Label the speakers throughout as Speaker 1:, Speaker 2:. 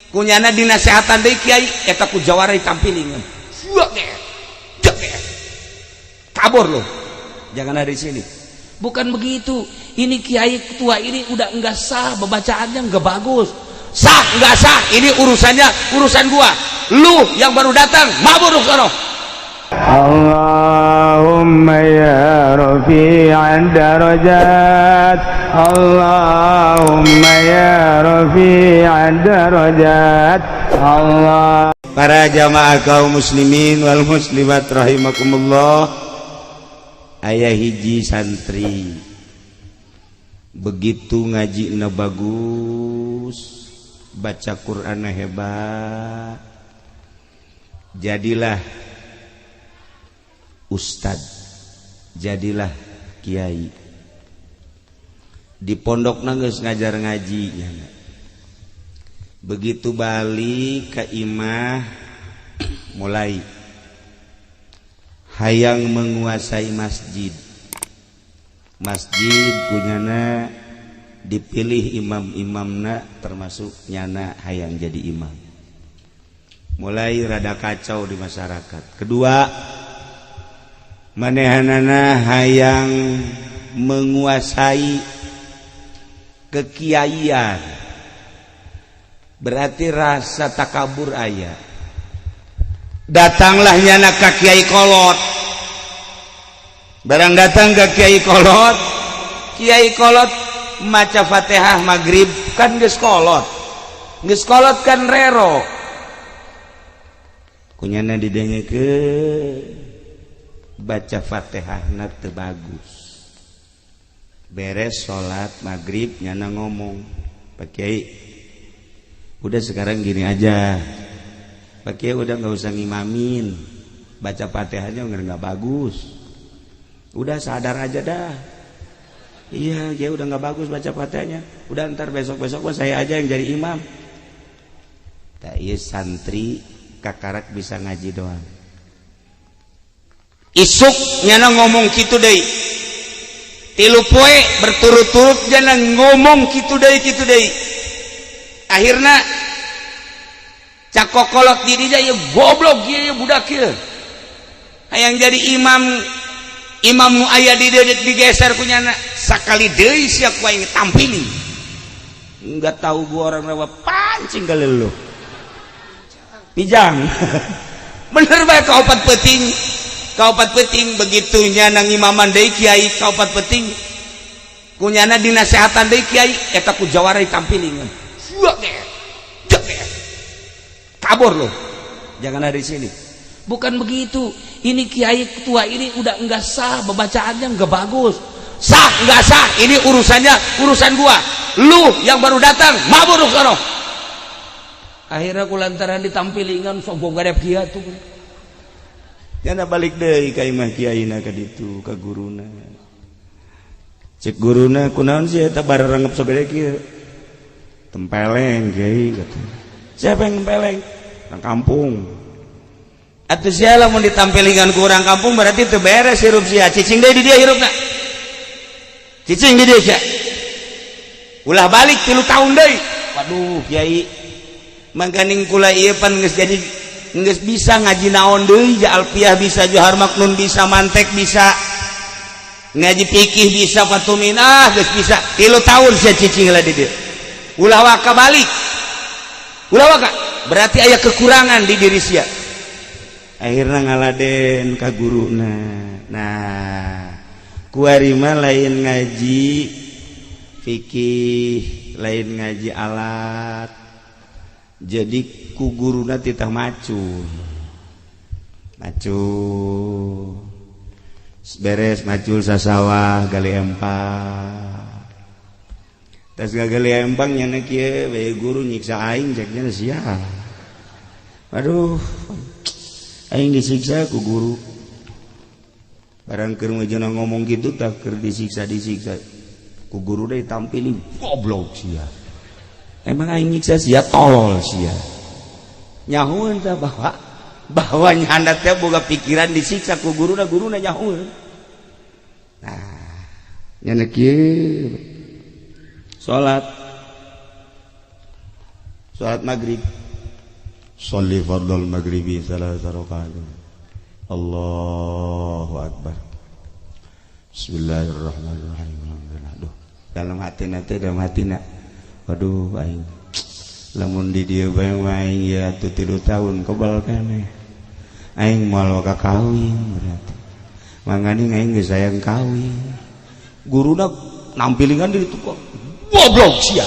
Speaker 1: Ku nyana dinasehatan deui kiai eta, ku jawara ditampilingan. Kabur loh, jangan ada di sini. Bukan begitu, ini kiai tua ini udah enggak sah, bacaannya enggak bagus. Sah enggak sah ini urusannya urusan gua. Lu yang baru datang, mabur sono.
Speaker 2: اللهم يا رفيع الدرجات، اللهم يا رفيع الدرجات، الله
Speaker 1: Para jamaah kaum muslimin wal muslimat rahimakumullah, aya hiji santri begitu ngaji na bagus, baca Quran hebat, jadilah ustad, jadilah kiai di pondok, nangis ngajar ngaji. Begitu balik ke imah, mulai hayang menguasai masjid. Masjid ku nyana dipilih imam-imamna, termasuk nyana hayang jadi imam. Mulai rada kacau di masyarakat. Kedua, manehanana hayang menguasai kekiaian, berarti rasa takabur aya. Datanglah nyana ka kiai kolot. Barang datang ke kiai kolot, kiai kolot maca Fatihah maghrib, kan geus kolot, geus kolot kan rero. Ku nyana didengekeun baca Fatihahna teu bagus. Beres salat maghrib, nyana ngomong, "Pak Kiai, udah, sekarang gini aja, Pak Kiai udah nggak usah ngimamin, baca Fatihahnya nggak bagus. Udah, sadar aja dah. Iya ya, udah nggak bagus baca Fatihahnya. Udah, ntar besok besok saya aja yang jadi imam." Tak, iya, santri kakarak bisa ngaji doang. Isuk nyana ngomong gitu deh. 3 poe berturut-turut nyana ngomong gitu deh, gitu deh. Akhirnya cak kokolot diri ya, "Goblok ya budak ya, hayang jadi imam, imam nu aya di dieu digeser ku nyana. Sakali deui sia ku aing tampili, enggak tahu gua orang rawa pancing kali lu pijang." Bener bae, kaopat peuting, kaopat peuting begitu nyana ngimaman deui kiai. Kaopat peuting ku nyana dinasehatan deui kiai eta, ku jawara ditampilingan. Kabur loh, jangan ada di sini. Bukan begitu, ini kiai tua ini udah enggak sah, bacaannya enggak bagus. Sah enggak sah ini urusannya urusan gua. Lu yang baru datang, mabur sono. Akhirnya kulantaran ditampilingan sombong gadep kia tuh, nyana balik deui ka imah kiaina ka ditu ka guruna. Cek guruna, "Kunaon sih eta bararangep sagede kieu?" "Tempeleng, Kiai," kata. "Siapa yang tempeleng?" "Orang kampung." "Atuh sia lamun ditampilingan ku orang kampung berarti teu beres hirup sia. Cicing deui di dieu hirupna, cicing di dieu sia, ulah balik 3 tahun deui." "Waduh, Kiai, mangkaning kula ieu pan geus jadi geus bisa ngaji naon deui ja, alfiah bisa, johar maknun bisa, mantek bisa, ngaji fikih bisa, fatuminah geus bisa." "3 tahun sia cicing lah di dieu, ulah waka balik, ulah waka, berarti aya kekurangan di diri sia." Akhirnya ngaladen ka guruna. Nah, kuari mah lain ngaji fikih, lain ngaji alat, jadi ku guruna titah macul. Macul beres macul, sasawah gali empang. Tas gali empang, nyana kieu bae, "Guru nyiksa aing," ceknya sia. "Aduh, aing disiksa ku guru." Barang keur ngomong gitu, tak keur disiksa, disiksa ku guru deh, tampilin, "Goblok sia, emang aing nyiksa sia? Tolol sia." Nyahueun tah bahwa bahwa nyanda teh boga pikiran disiksa ku guruna, guruna nyahueun. Nah, nyana kieu, salat, salat maghrib.
Speaker 2: Sholli fardhol maghribi salasa rakaat. Allahu akbar. Bismillahirrahmanirrahim. Aduh, dalam hati nanti dalam hati nak. Waduh aing. Lamun di dieu bae aing ya atuh 3 tahun kebal keneh. Aing moal ka kawin berarti. Mangani aing geus hayang kawin.
Speaker 1: Guruna nampilingan di itu kok. Goblok sia.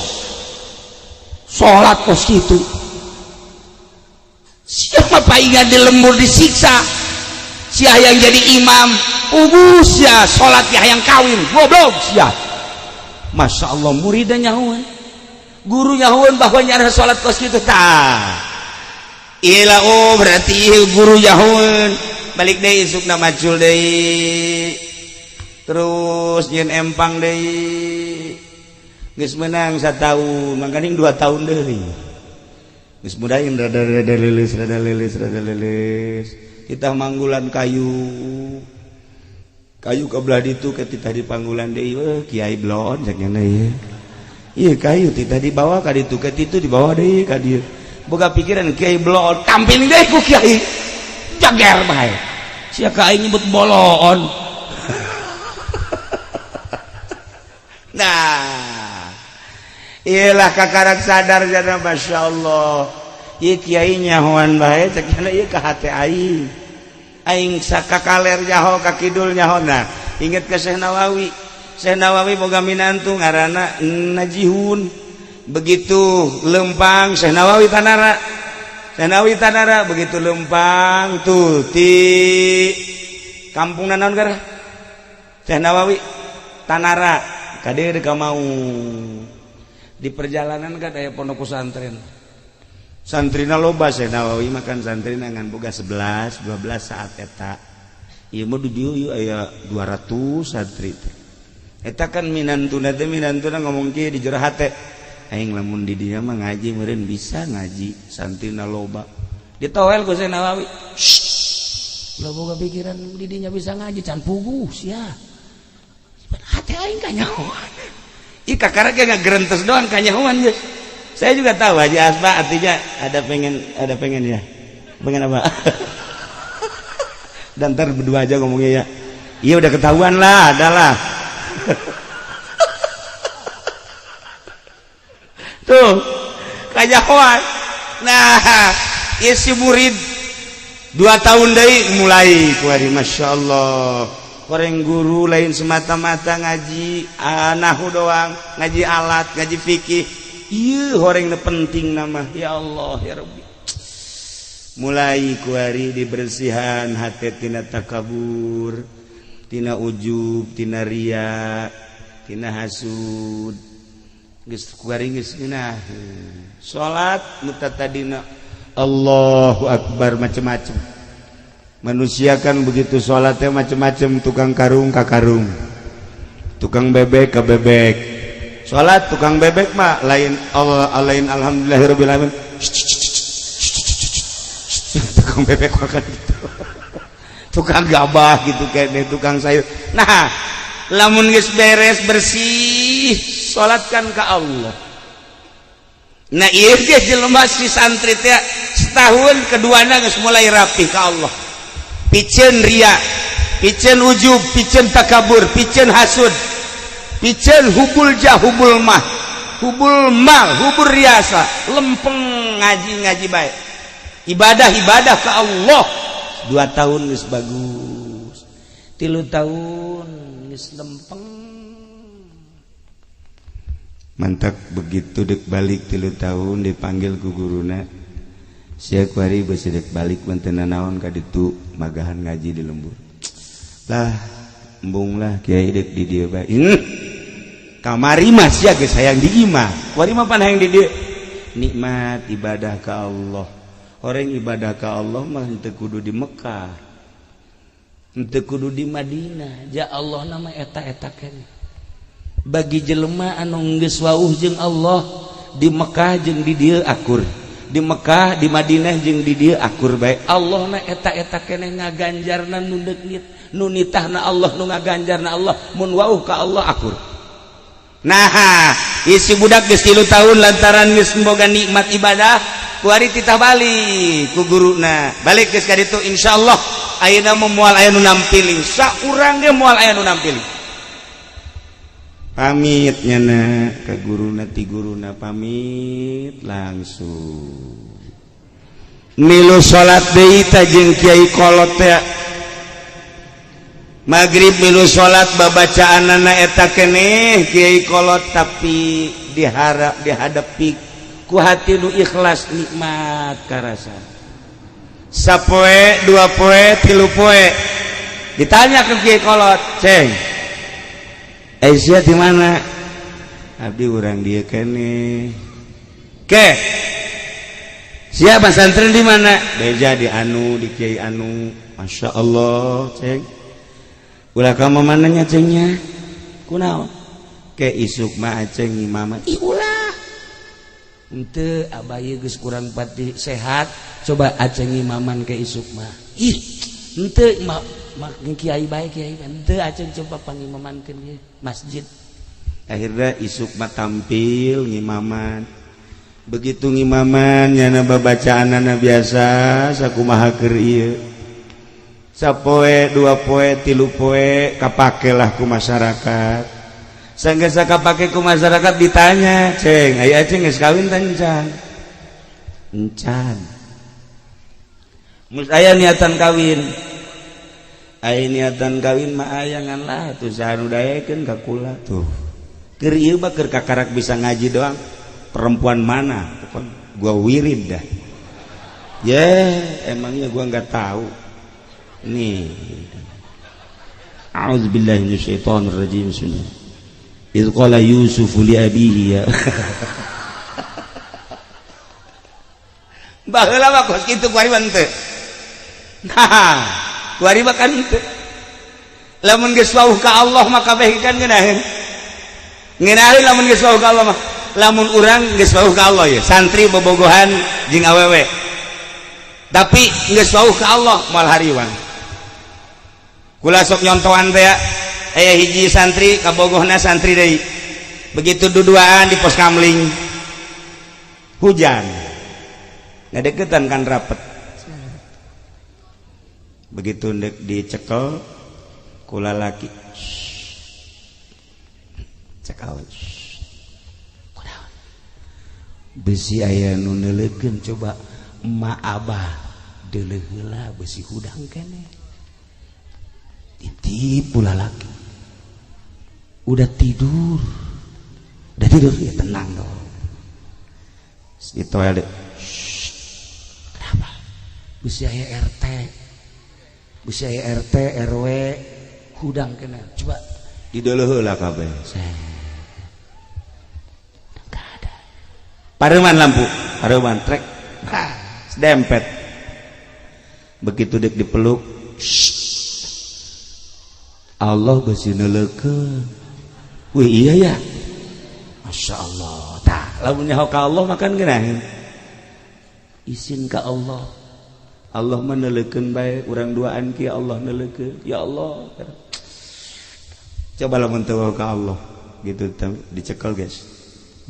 Speaker 1: Salat kos kitu. Siapa paingan di lembur disiksa. Sia yang jadi imam, ugus sia salat ya yang kawin, goblok sia. Masya Allah muridnya nyahuan. Guru nyahuan bahwa nyara salat kos kitu tah.
Speaker 2: Ila oh berarti guru nyahuan. Balik deui isukna macul deui. Terus nyeun empang deui. Geus meunang satahun, mangkaning 2 tahun deui. Geus mudahin rada-rada leuleus, rada leuleus, rada leuleus. Kita manggulan kayu. Kayu ke belah ditu ke titah dipanggulan deui, weh kiai bloon cek nya ieu. Ieu kayu titah dibawa ka ditu ke ditu dibawa deui ka dieu.
Speaker 1: Boga pikiran kiai bloon, tampil deui ku kiai. Jager bae. Sia ka aing nyebut boloon.
Speaker 2: Nah, iyalah kakarak sadar jana Masya Allah. Ieu kiai nyahoan bae cek nya ieu ka hate aing. Aing sakakaler nyaho ka kidul nyaho. Nah, inget ke Syekh Nawawi. Syekh Nawawi boga minantu ngaranna Najihun. Begitu lempang Syekh Nawawi tanara. Syekh Nawawi tanara begitu lempang tuh ti kampungna naon gara? Syekh Nawawi tanara ka dieu ka mau.
Speaker 1: Di perjalanan kan aya pondok pesantren.
Speaker 2: Santrina loba Syekh Nawawi makan santrina ngan boga 11, 12 saat eta. Ieu mah di dieu ieu aya 200 santri teh. Eta kan minantuna teh minantuna ngomong kieu di jero hate. Aing lamun di dieu mah ngaji meureun bisa ngaji santrina loba.
Speaker 1: Ditowel ku Syekh Nawawi. Shh. Lo boga pikiran di dinya bisa ngaji can puguh sia. Hate aing kanyahoan.
Speaker 2: Ih kakara ge ngagerentes doang kanyahoan geus. Saya juga tahu Haji Asma artinya ada pengen ya. Pengen apa? Dan ntar berdua aja ngomongnya ya. Iya udah ketahuan lah, adalah. Tuh, kanyahoan. Nah, ieu si murid 2 tahun deui mulai kuari Masya Allah. Koreng guru lain semata-mata ngaji nahu doang, ngaji alat, ngaji fikih. Ieu horeng penting nama ya Allah ya Rabbi. Mulai kuari dibersihan hati tina takabur, tina ujub, tina ria, tina hasud. Geus kuari geus ngeunah. Salat nu tadina Allahu akbar macem-macem. Manusia kan begitu sholatnya macem-macem, tukang karung ka karung, tukang bebek ka bebek. Sholat tukang bebek mah lain Allah lain alhamdulillahirabbil alamin. Tukang bebek makan gitu. Tukang gabah gitu kayaknya, tukang sayur. Nah, lamun geus beres bersih, sholatkan ke Allah. Nah, ieu ge jelema si santri teh setahun keduana geus mulai rapi ke Allah. Piceun ria, piceun ujub, piceun takabur, piceun hasud, piceun hubul jah, hubul mah, hubul mal, hubul riasa, lempeng ngaji-ngaji baik, ibadah-ibadah ke Allah. 2 tahun geus bagus, 3 tahun geus lempeng. Mantak begitu dek balik 3 tahun dipanggil ku guruna. Sia kuari beusi dek balik mantena naon ka ditu magahan ngaji di lembur. Lah embung lah kiai dek di dieu bae. Kamari mah sia geus hayang di imah. Kuari mah pan hayang di dieu. Nikmat ibadah ka Allah. Orang ibadah ka Allah mah henteu kudu di Mekah. Henteu kudu di Madinah. Ja Allah nama eta-eta keneh. Bagi jelema anu geus wauh jeung Allah di Mekah jeung di dieu akur. Di Mekah, di Madinah jeung di dieu akur bae. Allah na eta-eta keneh ngaganjarna nu deungit, nu nitahna Allah, nu ngaganjarna Allah, mun wauh ka Allah akur. Nah, isi budak geus 3 tahun lantaran geus boga nikmat ibadah, Kuari titah balik ku guruna, balik geus ka ditu, insyaallah ayeuna mah moal aya nu nampiling, saurang ge moal aya nu nampiling. Pamit nyana ke guruna, ti guruna pamit, langsung milu salat deui ta jeung kiai kolot teh. Maghrib milu salat, babacaanana eta keneh kiai kolot, tapi diharap dihadapi ku hati nu ikhlas, nikmat karasa. Sapoe, 2 poe, 3 poe, ditanya ke kiai kolot, "Ceng, Aisyah di mana?" "Abdi urang dia kene." "Ke siapa santren di mana?" "Beja di anu, di kiai anu." "Masya Allah, ceng. Ulah kamu mananya cengnya kunaon ke isuk mah aceng imama." "Ih, ulah, ente abaye geus kurang pati sehat, coba aceng imaman ke isuk mah." "Ih, ente mah mak kiai bae, kiai ente, aceng coba pangimamankeun ieu masjid." Akhirnya isuk mah tampil ngimaman. Begitu ngimaman, nyana babacaanana biasa sakumaha keur ieu. Sapoe, 2 poe, 3 poe, kapakelah ku masyarakat. Sanggeus kapake ku masyarakat, ditanya, "Ceng, aya aceng geus kawin tah encan?" "Encan." "Geus aya niatan kawin?" "Aya niatan kawin mah aya, ngan lah tuh saha nu daekeun ka kula tuh. Keur ieu mah keur kakarak bisa ngaji doang. Perempuan mana? Pokon gua wirid dah." "Ya, emangnya gua nggak tahu nih. A'udzubillahi minasyaitonir rajim. Bismillah. Idz qala Yusuf li abihi ya." Baheula mah kos kitu, kuari mah teu. Nah, kuari mah kan teu. Lamun geus wauh ka Allah mah kabeh kan ngeunaheun. Ngeunaheun lamun geus wauh ka Allah mah. Lamun urang geus wauh ka Allah ya, santri bobogohan jeung awewe. Tapi geus wauh ka Allah moal hariwang. Kula sok nyontohan teh, aya hiji santri kabogohna santri deui. Begitu duduaan di pos kamling, hujan, ngadeketan kan rapet. Begitu ndek dicekel kula laki, cekel, "Besi aya nu neuleukeun, coba emak abah deuleuh heula, besi hudang keneh." Ditipu laki, udah tidur, udah tidur ya, tenang dong. Di toilet, "Kenapa?" "Besi aya RT, besi aya RT RW, hudang kena, coba
Speaker 1: Dideuleuh heula kabeh.
Speaker 2: Enggak ada." Pareman lampu, pareman trek, dempet. Begitu dek dipeluk, "Allah besi neuleukeun." "Wih, iya ya, Masya Allah." Tah, lamun nyaho ka Allah makan geunaheun. Isin ka Allah, Allah mah neuleukeun bae urang duaan ki, Allah neuleukeun. Ya Allah, coba lamun teu ka Allah gitu, dicekel, guys,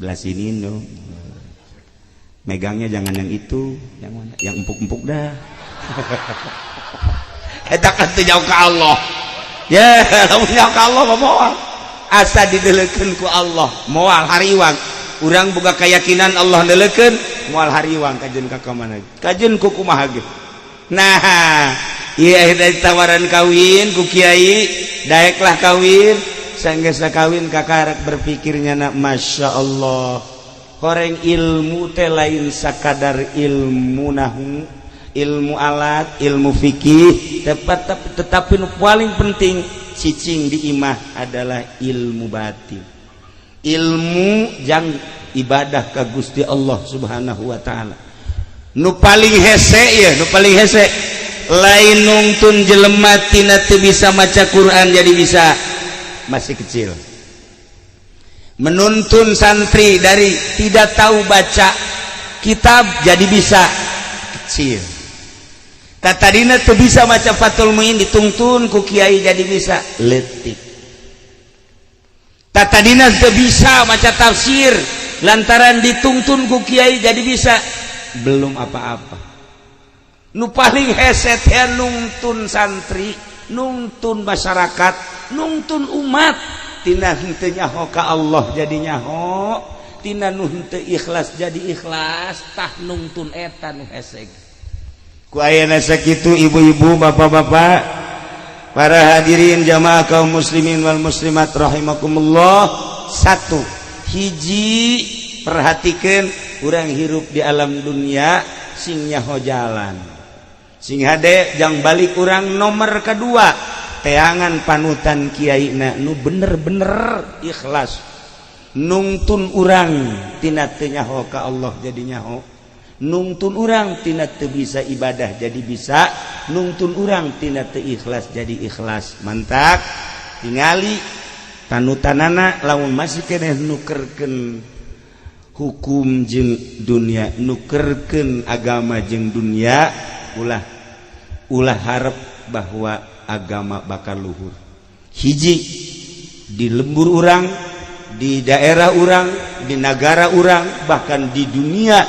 Speaker 2: belah sini dong megangnya, jangan yang itu, yang mana yang empuk-empuk dah. Eta kan teu jauh ka Allah ya. Lamun jauh ka Allah mah moal, asa dideleukeun ku Allah moal hariwang. Urang boga keyakinan Allah neuleukeun, moal hariwang kajeun ka mana, kajeun ku kumaha ge. Nah, iya, dari tawaran kawin ku kiai, daeklah kawin. Sanggeus kawin, kakarak berpikirnya nak, Masya Allah, horeng ilmu teh lain sakadar ilmu nahu, ilmu alat, ilmu fikih, tepat, tetapi nu paling penting cicing di imah adalah ilmu batin, ilmu jang ibadah ka Gusti Allah Subhanahu wa taala. Nu paling hese ya, nu paling hese lain nungtun jelema tina teu bisa maca Quran jadi bisa, masih kecil. Menuntun santri dari tidak tahu baca kitab jadi bisa, kecil. Tadina teu bisa maca Fathul Muin, ditungtun ku kiai jadi bisa, letik. Tadina teu bisa maca tafsir, lantaran ditungtun ku kiai jadi bisa. Belum apa-apa. Nu paling hese teh nungtun santri, nungtun masyarakat, nungtun umat tina henteu nyaho ka Allah jadi nyaho, tina nu henteu ikhlas jadi ikhlas, tah nungtun eta nu hese.
Speaker 1: Ku ayana sakitu, ibu-ibu, bapak-bapak, para hadirin jamaah kaum muslimin wal muslimat rahimakumullah. Satu hiji, perhatikan, urang hirup di alam dunia sing nyaho jalan, sing hade jang balik urang. Nomor kedua, teangan panutan kiai na nu bener-bener ikhlas nungtun urang tina teu nyaho ka Allah jadi nyaho, nungtun urang tina teu bisa ibadah jadi bisa, nungtun urang tina teu ikhlas jadi ikhlas. Mantak tingali panutanana, lamun masih keneh nukerkeun hukum jeung dunia, nukerkeun agama jeung dunia, ulah ulah harap bahwa agama bakal luhur. Hiji, di lembur urang, di daerah urang, di negara urang, bahkan di dunia,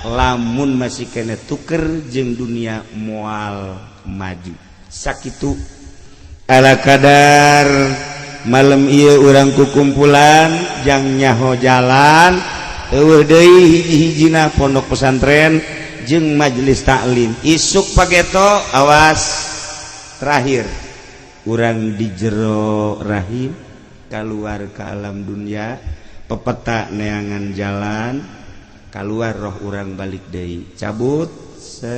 Speaker 1: lamun masih keneh tuker jeung dunia, moal maju. Sakitu ala kadar malam ieu urang kukumpulan jang nyaho jalan. Euweuh deui hiji-hijina pondok pesantren jeung majelis taklim. Isuk pageto, awas, terakhir urang di jero rahim keluar ke alam dunia, pepeta neangan jalan keluar, roh urang balik deui, cabut set.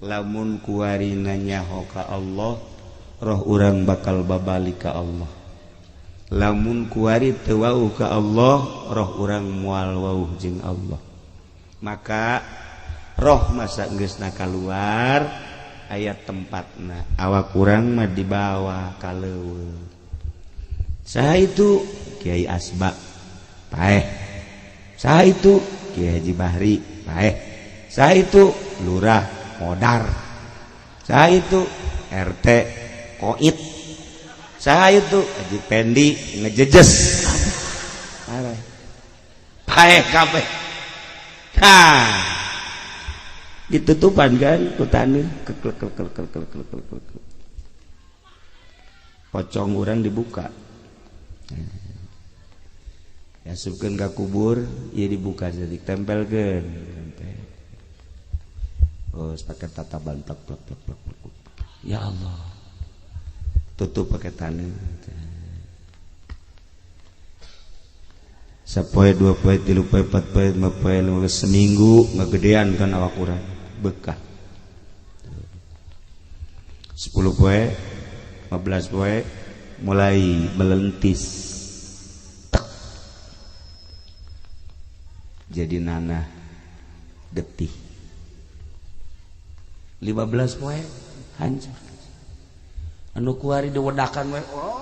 Speaker 1: Lamun kuari nyaho ka Allah, roh urang bakal babalik ka Allah. Lamun kuari teu wauh ka Allah, roh urang moal wauh jeung Allah. Maka roh masa geusna keluar, aya tempatna, awak urang mah dibawa ka leuweung. Saha itu? Kiai Asba paeh. Saha itu? Kiai Haji Bahri paeh. Saha itu? Lurah modar. Saha itu? RT koit. Saha itu? Haji Pendi ngejejes paeh kabeh. Nah, ditutupan kan ku taneuh, keklek klek klek klek klek klek klek. Pocong urang dibuka, asupkeun ka kubur ieu, dibuka jadi tempelkeun. Oh, pakai tataban, plek plek plek plek plek. Ya Allah, tutup pakai tanah. Sapoe, 2 poe, 3 poe, 4 poe, 5 poe, 5, seminggu ngegedean kan awak urang bekah. 10 poe, 15 poe, mulai melentis. Tek. Jadi nanah getih. 15 poe hancur. Anu kuari diwedakan we, oh.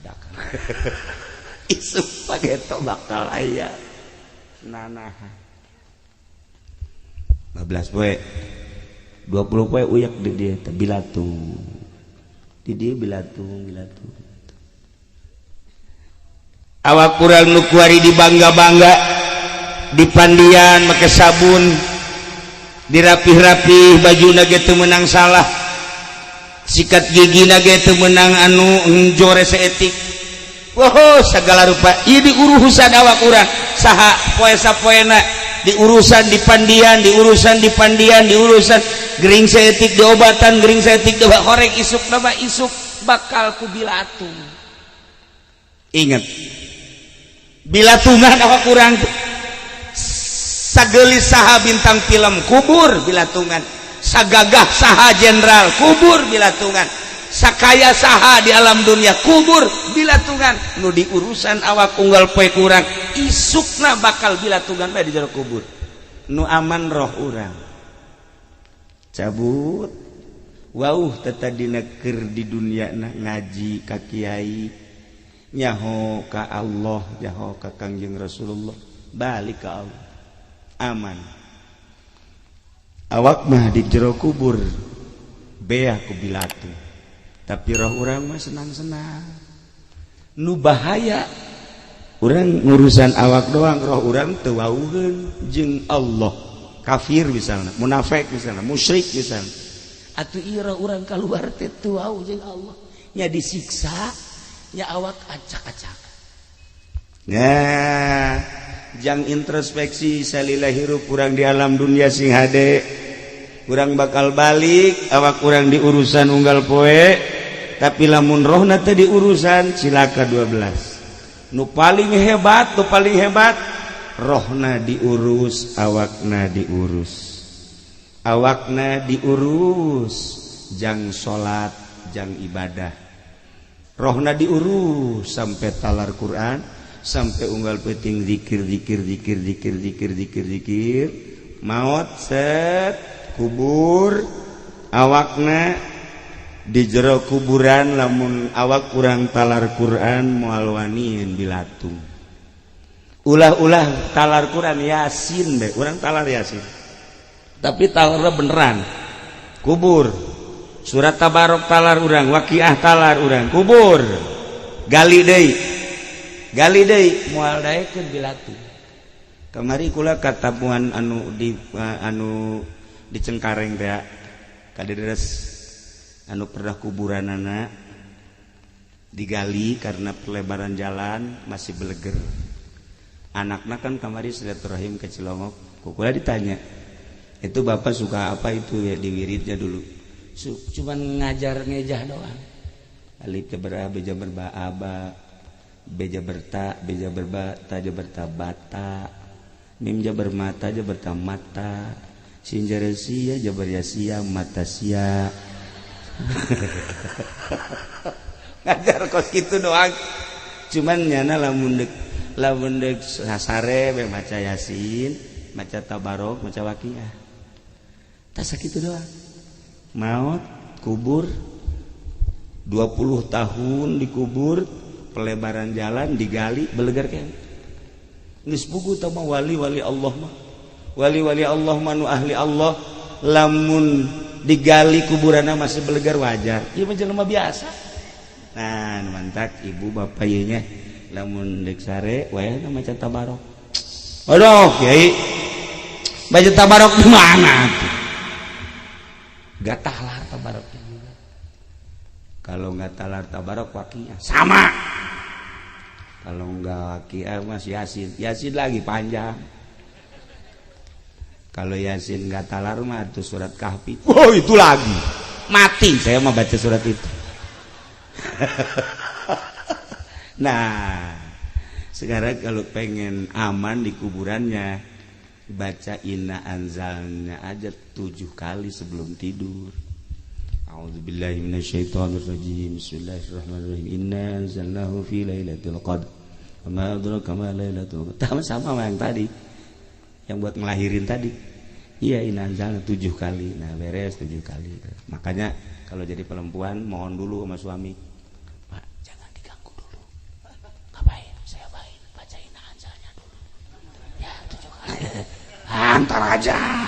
Speaker 1: Wedakan. Isuk pageto bakal aya nanah. 15 poe, 20 poe, uyak di dia teh bilatung. Di dia bilatung, bilatung. Awak kurang nu kuari dibangga-bangga, dipandian make sabun, dirapih-rapih baju ge teu meunang salah, sikat gigi ge teu meunang anu jore saeutik. Wow, segala rupa ieu diurusan awak urang saha poe sapoena, diurusan, dipandian, diurusan, dipandian, diurusan, gering saeutik diobatan, gering saeutik diobat, horeng isuk nama isuk bakal ku bilatung. Ingat, bilatungan awak urang. Sagelis saha bintang film, kubur bilatungan. Sagagah saha jenderal, kubur bilatungan. Sakaya saha di alam dunia, kubur bilatungan. Nu diurusan awak unggal poe kurang, isukna bakal bilatungan bae di jero kubur. Nu aman roh urang cabut. Wauh, tetap dineker di dunia na ngaji ka kiai, nyaho ka Allah, nyaho ka Kangjeng Rasulullah, balik ka Allah, aman. Awak mah di jero kubur beah ku bilatung, tapi roh urang mah senang-senang.
Speaker 2: Nu bahaya urang ngurusan awak doang, roh urang teu wauheun jeung Allah. Kafir misalnya, munafik misalnya, musyrik misalnya.
Speaker 1: Atuh ieu roh urang kaluar teh teu wau jeung Allah. Nya disiksa, nya awak acak-acak.
Speaker 2: Nah, jang introspeksi salila hirup urang di alam dunia sing hade. Urang bakal balik, awak urang di urusan unggal poe, tapi lamun rohna teh di urusan cilaka 12. Nu paling hebat, nu paling hebat rohna diurus, awakna diurus. Awakna diurus jang salat, jang ibadah. Rohna diurus sampai talar Quran, sampai unggal peuting zikir zikir zikir zikir zikir zikir zikir, maot set kubur awakna di jero kuburan. Lamun awak kurang talar Quran moal wanian dilatung. Ulah-ulah talar Quran Yasin be, urang talar Yasin.
Speaker 1: Tapi talarna beneran.
Speaker 2: Kubur. Surat Tabarok talar urang, Waqiah talar urang, kubur. Gali deui. Gali deui
Speaker 1: moal daekeun dilatung.
Speaker 2: Kamari kula katamuan anu di anu di Cengkareng teh kaderes anu pernah kuburanana digali karena perlebaran jalan masih beleger. Anakna kan kamari silaturahim ke Cilongok, ku kula ditanya, itu bapak suka apa itu ya di wiridnya dulu?
Speaker 1: Cuman ngajar ngejah doang.
Speaker 2: Alif jabar a, b jabar ba, aba, b jabar ta, b jabar ba, ta jabar ta, bata, mim jabar mata, jabar ta, mata, sin jabar sia, jabar ya sia, mata sia. Ngajar kos gitu doang. Cuman nyana lamun deuk sasare be maca Yasin, maca Tabarok, maca Waqiah. Tah sakitu doang. Maut, kubur 20 tahun dikubur, pelebaran jalan digali belegar kan. Geus puguh tah mah wali-wali Allah mah. Wali-wali Allah mah nu ahli Allah lamun digali kuburanna masih belegar wajar.
Speaker 1: Ieu mah jelema biasa.
Speaker 2: Nah, mantak ibu bapak ieu nya lamun deuk sare wayahna maca Tabarok. Aduh, kiai. Baca Tabarok di mana tuh?
Speaker 1: Gak talar Tabaroknya juga.
Speaker 2: Kalau nggak talar Tabarok Waqiah sama. Kalau nggak Waqiah mas Yasin, Yasin lagi panjang. Kalau Yasin nggak talar mah itu surat Kahfi. Oh itu lagi mati saya mau baca surat itu. Nah sekarang kalau pengen aman di kuburannya baca inna anzalnya aja 7 kali sebelum tidur. A'udzubillahi minasyaitonirrajim. Bismillahirrahmanirrahim. Inna anzalnahu fi lailatul qadr. Wa ma adraka ma lailatul qadr. Sama yang tadi. Yang buat ngelahirin tadi. Iya, inna anzalna 7 kali. Nah, beres 7 kali. Makanya kalau jadi perempuan mohon dulu sama suami.
Speaker 1: Pak, jangan diganggu dulu. Ngapain? Saya bain baca inna anzalnya dulu. Ya, 7 kali.
Speaker 2: Antar aja.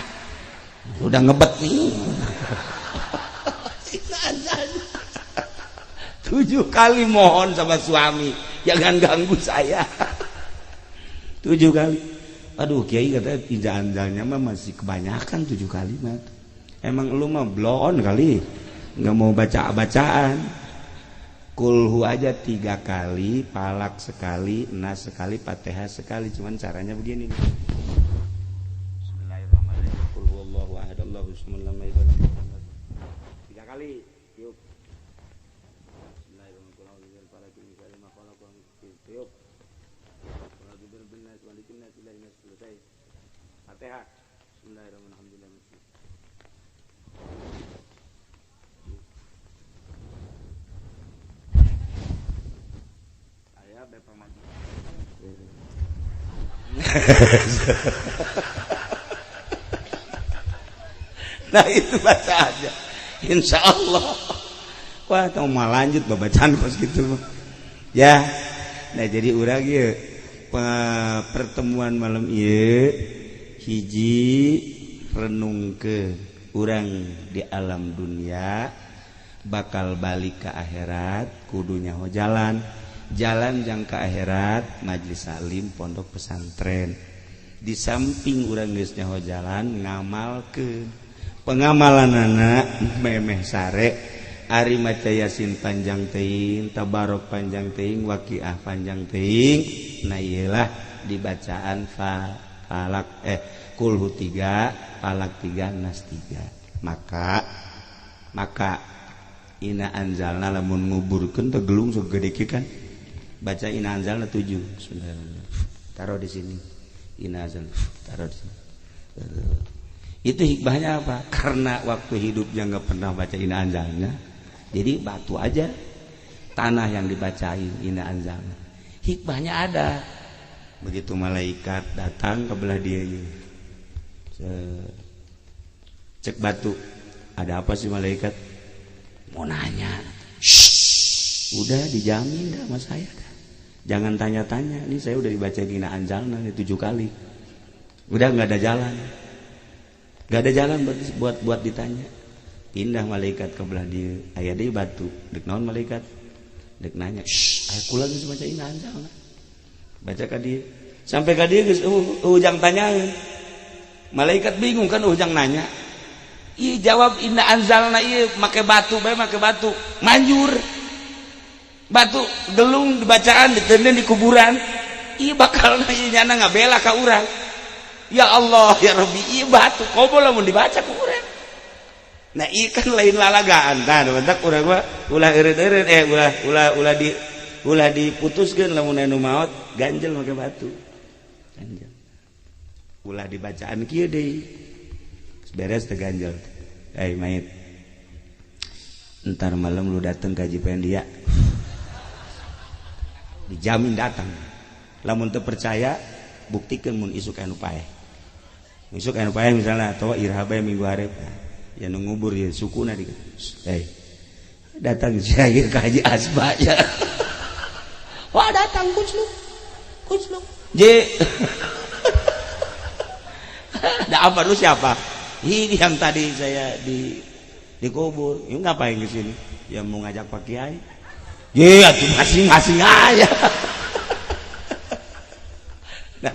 Speaker 2: Udah ngebet nih. 7 kali mohon sama suami, jangan ganggu saya. 7 kali. Aduh, kiai katanya tidak anjalnya mah masih kebanyakan 7 kali mah. Emang lu mah bloon kali, nggak mau baca-bacaan. Kulhu aja 3 kali, palak sekali, nas sekali, fatihah sekali. Cuman caranya begini. Bismillahirrahmanirrahim. Qul huwallahu ahad, Allahu samad, lam yalid walam yulad. 3 kali. Tiup. Bismillahirrahmanirrahim. Selesai. Fatihah. Bismillahirrahmanirrahim. Saya bepang maju. Nah itu baca aja. Insya Allah. Wah, tau mau lanjut bacaan kos gitu. Ya. Nah jadi urang ieu pertemuan malam ieu hiji renung ke urang di alam dunia bakal balik ke akhirat kudu nyaho jalan. Jalan jangka akhirat majelis taklim pondok pesantren. Di samping urang geus nyaho jalan, ngamalkeun. Pengamalanana memeh sare ari maca Yasin panjang teuing, Tabarok panjang teuing, Waqiah panjang teuing. Nah, iyalah dibacaan falak, kulhu 3, falak 3, nas 3. Maka maka Inna anzalna lamun nguburkeun teh gelung segede kieu kan, baca Inna anzalna 7. Bismillahirrahmanirrahim, taruh di sini. Inna anzalna, taruh di sini. Itu hikmahnya apa? Karena waktu hidupnya nggak pernah baca Inna anzalna, jadi batu aja, tanah yang dibacain Inna anzalna. Hikmahnya ada. Begitu malaikat datang ke belah dia, cek batu, "Ada apa sih, malaikat?" "Mau nanya." "Shh, udah dijamin dah sama saya dah. Jangan tanya-tanya. Ini saya udah dibaca Inna anzalna nih 7 kali. Udah nggak ada jalan, nggak ada jalan buat buat buat ditanya." Pindah malaikat ke belah dia, aya deui batu. "Dek naon, malaikat?" "Dek nanya." "Shh, aya kula geus baca Inna anzalna." Baca ka dia sampai ka dia geus ujang tanyaeun. Malaikat bingung kan, ujang nanya. Ih, jawab Inna anzalna ieu make batu bae, make batu manjur, batu gelung dibacaan ditenden di kuburan. Ieu bakal ieu nyana ngabela ka urang. Ya Allah ya Rabbi, ieu batu komo lamun dibaca ku urang. Nah, ieu kan lain lalagaan. Tah, bentak urang mah ulah eureun-eureun, ulah ulah ulah di ulah diputuskeun. Lamun anu maot ganjel make batu, ganjel, ulah dibacaan kieu deui. Beres teh ganjel, "Eh mayit, ntar malam lu dateng ka Haji Pendia." Dijamin datang. Lamun teu percaya, buktikan mun isuk anu paeh, isuk anu paeh misalnya, atau iraha bae minggu hareup ya, nu ngubur ya sukuna di, "Eh, datang sia ka Haji Asba ya." Wah, datang kucluk kucluk. "J, ada apa? Lu siapa?" "Ini yang tadi saya di dikubur." "Ini ngapain ke sini?" "Ya mau ngajak Pak Kiai." "Ya tuh masing-masing aja." Nah,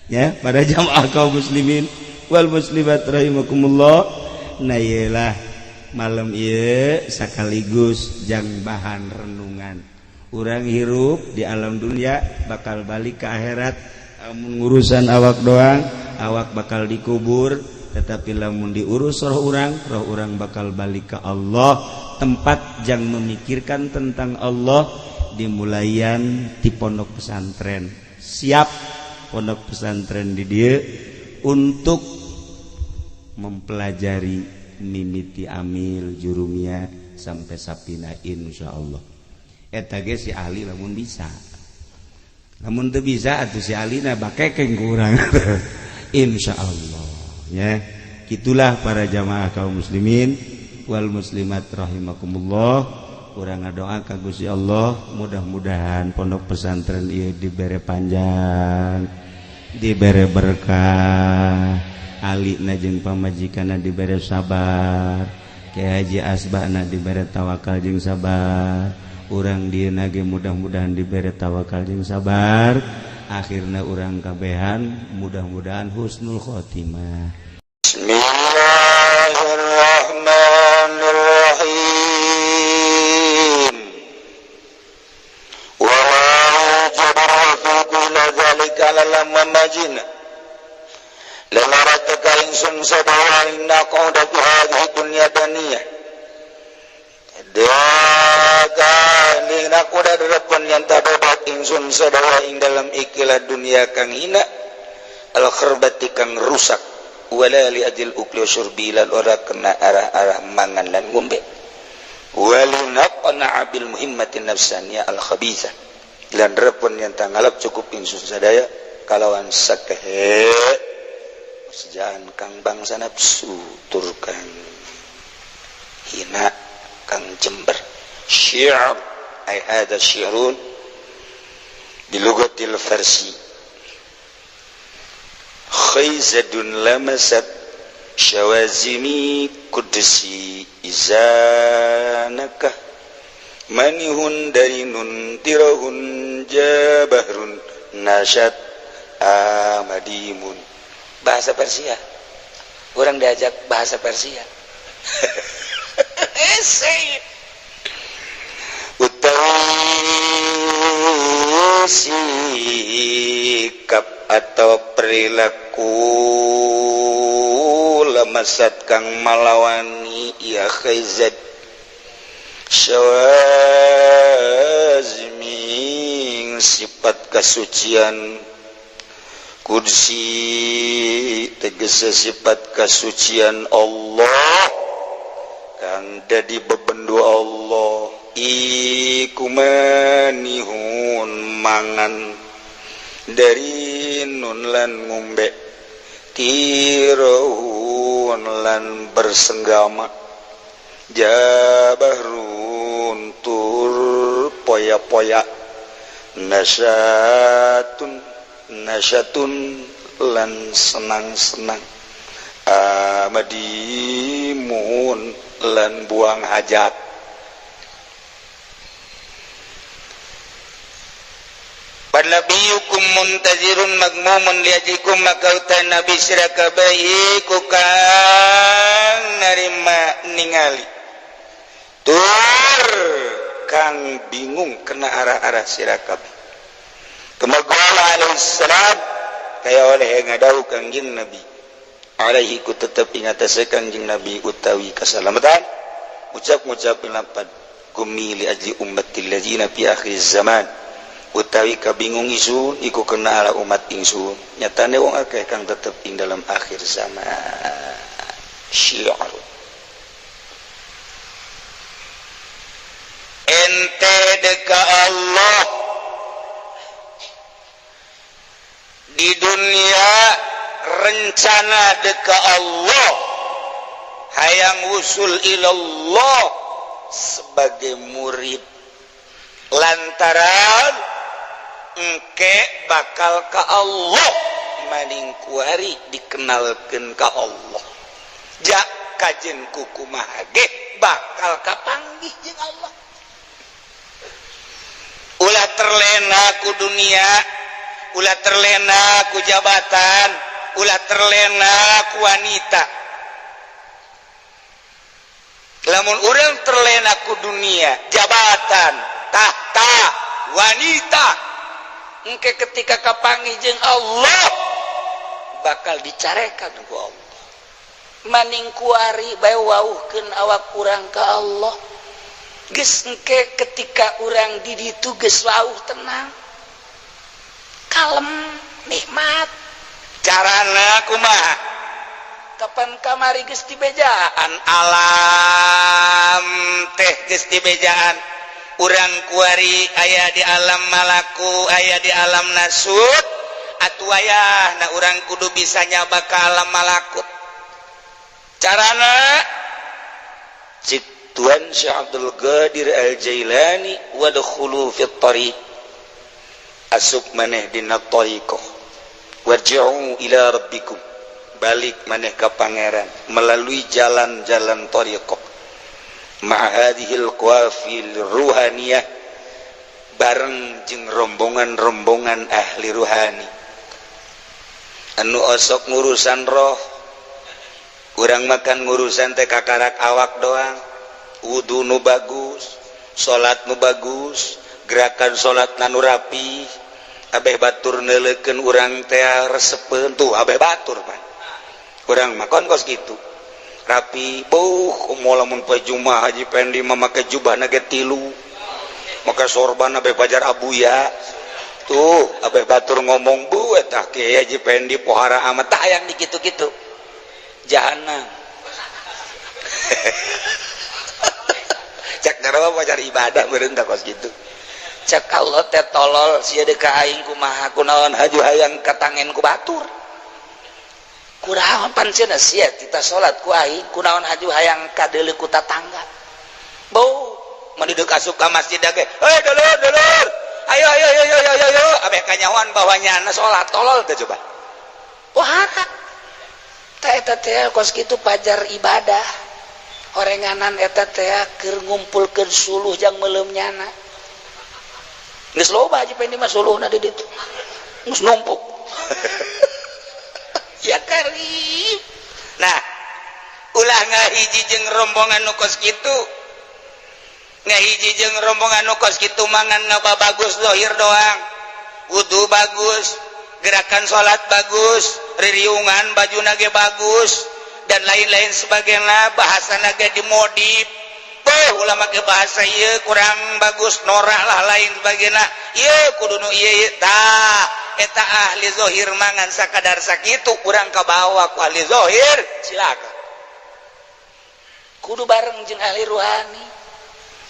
Speaker 2: ya pada jamaah kaum muslimin wal muslimat rahimakumullah. Nah, iyalah malam ieu sekaligus jang bahan renungan. Urang hirup di alam dunia bakal balik ke akhirat. Amun ngurusan awak doang, awak bakal dikubur, tetapi lamun diurus roh urang, roh urang bakal balik ke Allah. Tempat jang memikirkan tentang Allah dimulaian di pondok pesantren. Siap pondok pesantren di dia untuk mempelajari mimiti amil jurumia sampai sapina, insyaallah. Eta ge si ahli lamun bisa. Lamun teu bisa atuh si ahlina bakekeng kurang, insyaallah. Ya gitulah para jamaah kaum muslimin wal muslimat rahimakumullah. Urang ngadoa ka Gusti Allah, mudah-mudahan pondok pesantren ieu dibere panjang, dibere berkah, alina jeung pamajikanna dibere sabar, Kiai Haji Asbana dibere tawakal jeung sabar, urang dieu ge mudah-mudahan dibere tawakal jeung sabar, akhirna urang kabehan mudah-mudahan husnul khotimah.
Speaker 3: Bismillahirrahmanirrahim. Wa jabar ila zalika lamma majina lama rataka insun sadawa inna qawdatu hadhihi dunya daniyah daka dina kuda derepon yang tadobat insun sadawa ing dalam ikilah dunia kang hina al kharbati kang rusak, wala li ajil ukli syurbi lan ora kena arah-arah mangan lan ngombe, walinaqna bil muhimmatin nafsaniyah al khabithah lan repon yang tangalap cukup insun sadaya kalawan sakehe sejaan kang bangsa nafsu tur kang hina kang jember. Syi'r ay hada syi'run di lugatil farsi khayzadun lamasat syawazimi qudsi izanaka Manihun darinun tirahun jabahrun nasyat amadimun.
Speaker 1: Bahasa Persia, orang diajak bahasa Persia.
Speaker 3: Utawi sikap atau perilaku lemasat kang malawani ya khizat syawazming sifat kasucian kursi tegese sifat kasucian Allah kang dadi bebendu Allah iku manihun mangan dari nun lan ngombe tirohun lan bersenggama jabahrun tur poya-poya nasyatun nasyatun lan senang-senang amadimun lan buang hajat. Nabiyukum muntazirun magmumun liajikum maka utai nabi sira kabeh iku kang narima ningali tur kang bingung kena arah-arah sira kabeh. Kemagala alaihissalam kaya oleh ngadau kangjeng nabi alaihi ku tetep ing atase kangjeng nabi utawi kasalamatan ucap-ngucap lapad gumi li ajli ummatil ladzina fi akhir zaman utawi kabingung isun iku kena ala umat ingsun nyatane wong akeh kang tetep ing dalam akhir zaman.
Speaker 1: Syiar
Speaker 3: ente deka Allah di dunia rencana deka Allah hayang wusul ilallah sebagai murid lantaran engke bakal ka Allah maning kuari dikenalkeun ka Allah ja kajen kukumaha ge bakal kapanggih jeung Allah. Ulah terlena ku dunia, ulah terlena ku jabatan, ulah terlena ku wanita. Lamun urang terlena ku dunia, jabatan, tahta, wanita, engke ketika kapanggih jeung Allah bakal dicarekan ku Allah. Maning kuari bae wauhkeun awak urang ka Allah. Geus engke ketika urang di ditu geus wauh tenang, kalem, nikmat. Carana kumaha? Kapan kamari geus dibejaan alam teh geus dibejaan. Urang kuari aya di alam malaku, aya di alam nasut, atuh wayahna urang kudu bisa nyaba ka alam malakut. Carana cik Tuan Syekh Abdul Qadir Al-Jailani wadkhulu fit tariq asup maneh dina thariqah warji'u ila rabbikum balik maneh ka pangeran melalui jalan-jalan thariqah ma'a hadhil qawafil ruhaniyah bareng jeung rombongan-rombongan ahli ruhani anu osok ngurusan roh urang makan ngurusan teh kakarak awak doang wudu nu bagus salat nu bagus gerakan salat nu rapi abeh batur neuleukeun urang teh resepeun tuh abeh batur pan urang mah kon kos kitu rapi beuh kumaha lamun poe Jumat Haji Pendi mah make jubahna ge tilu make sorban abeh pajar abuya tuh abeh batur ngomong bu eta kiai Haji Pendi pohara amat tah hayang di kitu-kitu jahanam. Cak narawa pacar ibadah meureun tah kos kitu.
Speaker 1: Cak Allah teh tolol sia deuk ka aing kumaha kunaon haju hayang katangen ku batur. Kuraon pan cenah sia tita salat ku aing kunaon haju hayang kadeuleu ku tatangga. Bau
Speaker 3: mun deuk asup ka masjid ge, "Hei dulur, dulur. Ayo ayo ayo ayo ayo ayo." Abeh kanyahoan bahwa nyana salat tolol teh coba.
Speaker 1: Wah, teh eta teh kos kitu pajar ibadah. Orenganan eta teh keur ngumpulkeun suluh jang meuleum nyana. Geus loba Haji Pendi mah suluhna di ditu. Geus numpuk.
Speaker 3: Ya karib. Nah, ulah ngahiji jeung rombongan nu kos kitu. Ngahiji jeung rombongan nu kos kitu mangan ngapa bagus zahir doang. Wudu bagus, gerakan salat bagus, ririungan baju nage bagus, dan lain-lain sebagainya, bahasa nage dimodif. Tuh ulah make bahasa ieu kurang bagus, norak lah lain sebagainya. Ieu kudu nu ieu ieu tah eta ahli zahir mangan sakadar sakitu kurang kabawa ku ahli zahir silakan.
Speaker 1: Kudu bareng jeung ahli ruhani.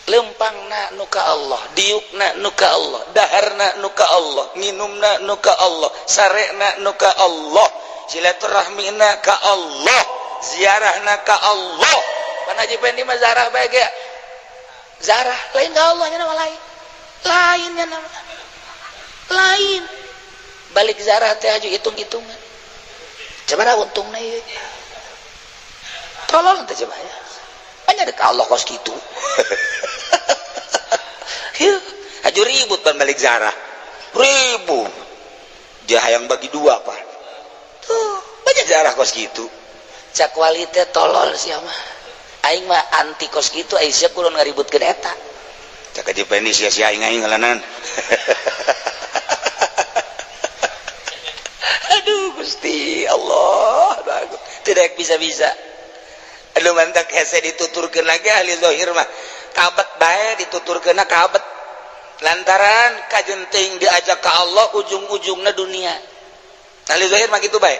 Speaker 1: Lempangna nu ka Allah, diukna nu ka Allah, daharna nu ka Allah, nginumna nu ka Allah, sarena nu ka Allah, silaturahmina ka Allah, ziarahna ka Allah. Pan Haji Pendi mah zarah bae ge. Zarah lain ka Allah nya nama lain. Lain nya nama. Lain. Balik zarah teh aju hitung-hitungan. Coba untungna ieu. Tolol teh coba ya. Hanya ada Allah kos gitu.
Speaker 3: Haju ribut pan balik zarah. Ribut. Dia hayang bagi dua pan. Tuh, banyak zarah kos gitu.
Speaker 1: Cak wali teh tolol sia mah. Aing mah anti kos gitu, aing sia kudu ngaributkeun eta.
Speaker 3: Cak Haji Pendi sia-sia aing aing ngalanan.
Speaker 1: Aduh Gusti Allah, tidak bisa-bisa.
Speaker 3: Aduh mantak hese dituturkeun lagi ahli zahir mah. Kabet bae dituturkeunna kabet. Lantaran kajenting diajak ke Allah ujung-ujungna dunia. Ahli zahir mah kitu bae.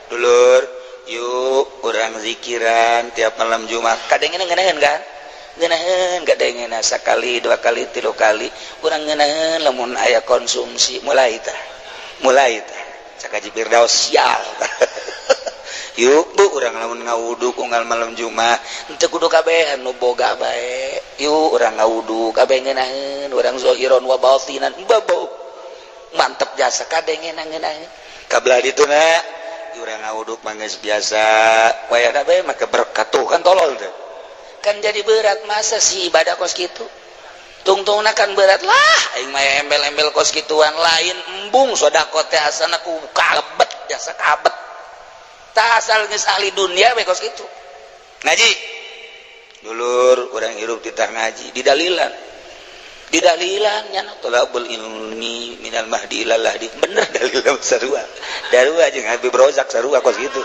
Speaker 3: Dulur, yuk urang zikiran tiap malam Jumat.
Speaker 1: Kadengena ngeunaheun kan? Ngeunaheun kadengena sakali, dua kali, tilu kali. Urang ngeunaheun lamun aya konsumsi mulai tah.
Speaker 3: Mulai tah. Cak Haji Firdaus sial. Yuk bu urang lamun ngawudu unggal malam Jumat
Speaker 1: henteu kudu kabehan nu boga bae. Yuk urang ngawudu kabeh ngeunaheun urang zahiron wa batinan babo. Mantep jasa kadengena ngeunaheun.
Speaker 3: Kabelah dituna urang ngawudu mah geus biasa wayahna bae make berkat tuh kan tolol teh.
Speaker 1: Kan jadi berat masa sih ibadah kos kitu. Tungtungna kan berat lah aing mah embel-embel kos kituan lain embung sedekah teh asana ku kabet jasa kabet. Tak asal geus ahli dunia we kos kitu.
Speaker 3: Ngaji. Dulur urang hirup titah ngaji didalilan. Didalilan nya talabul ilmi minal mahdi ilal lahdi. Bener dalilna sarua. Darua jeung Habib Rozak sarua kos kitu.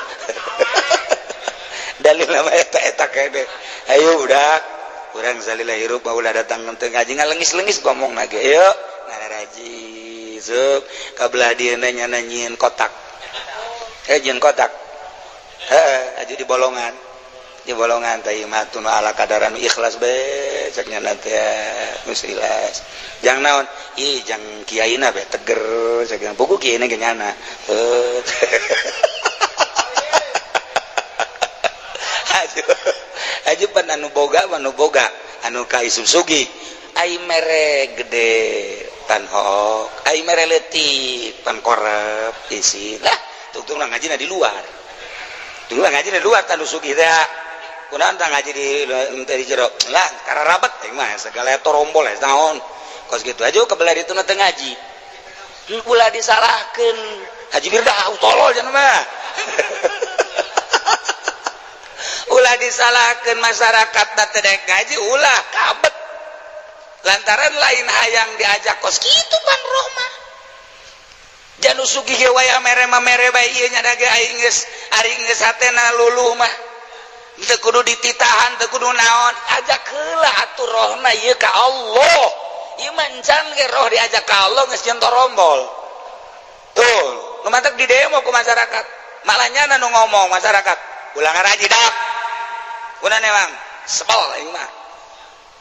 Speaker 3: Dalilna mah eta-eta kene. Ayo budak, urang salila hirup mah ulah datang teu ngaji ngalengis-lengis ngomongna ge. Ayo ngararaji sok kabelah dieuna nya nyieun kotak. Jeung kotak. Heeh, aju di bolongan. Di bolongan teh mah tun ala kadaran ikhlas be cek nya teh geus ikhlas. Jang naon? Ih, jang kiaina be teger cek buku kiaina ge nyana. Aju pan anu boga anu ka isub sugih. Ai mere gede pan hook, ai mere leutik pan korep isi. Lah, tungtung ngajina di luar. Dulu ngaji di luar tanu sugih teh. Kunaon tah ngaji di jero. Lah, kararabet aing mah segala torombol eh naon. Kos kitu aja kebelah ditu teh ngaji.
Speaker 1: Ulah disalahkeun.
Speaker 3: Haji Firdaus tolol cenah mah. Ulah disalahkeun masyarakat teh dek ngaji ulah kabet. Lantaran lain hayang diajak kos kitu pan roh mah. Janu sugih ge wayah mere mah mere bae ieu nya ge aing geus ari geus hatena luluh mah. Teu kudu dititahan, teu kudu naon,
Speaker 1: ajak heula atuh rohna ieu ka Allah. Ieu mah encan ge roh diajak ka Allah geus jeung torombol.
Speaker 3: Tuh, nu mantek di demo ku masyarakat. Malah nyana nu ngomong masyarakat, ulah ngaraji dak. Kunaon emang? Sebel aing mah.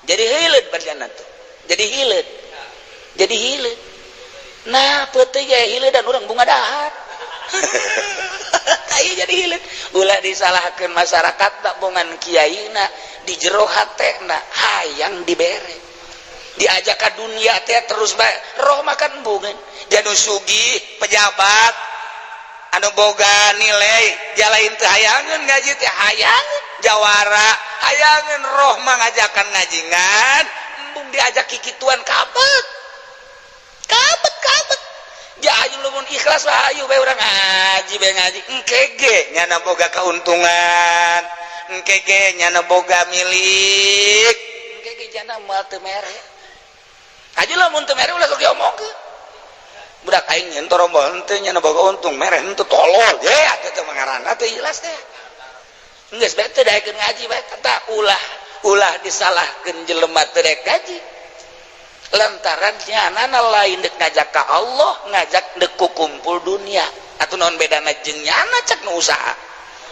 Speaker 1: Jadi hileud barjana tuh. Jadi hileud. Jadi hileud. Nah, peuting ge hileud dan urang bunga dahar. Aya jadi hileud. Ulah disalahkeun masyarakat tak bongan kiaina di jero hatena hayang dibere. Diajak ka dunia teh terus bae roh makan bungan.
Speaker 3: Janu sugih pejabat anu boga nilai dia lain teh hayangeun ngaji teh hayangeun.
Speaker 1: Jawara hayangan roh mengajakan ngajingan embung diajak kikituan kabet kabet kabet. Ja ayo lamun ikhlas wah ayo bae urang ngaji bae ngaji engke ge nyana boga keuntungan, engke ge nyana boga milik, engke ge jana moal teu mere. Aja lamun teu mere ulah sok diomongkeun. Budak aing nyen torombol henteu nyana boga untung, mere henteu, tolol ye atuh teu mangaranna teu jelas teh. Geus bae teu daekeun ngaji bae tah. Ulah ulah disalahkeun jelema teu daek ngaji lantaran nyana lain dek ngajak ka Allah, ngajak dek kumpul dunia. Atuh naon bedana jeung nyana cek nu usaha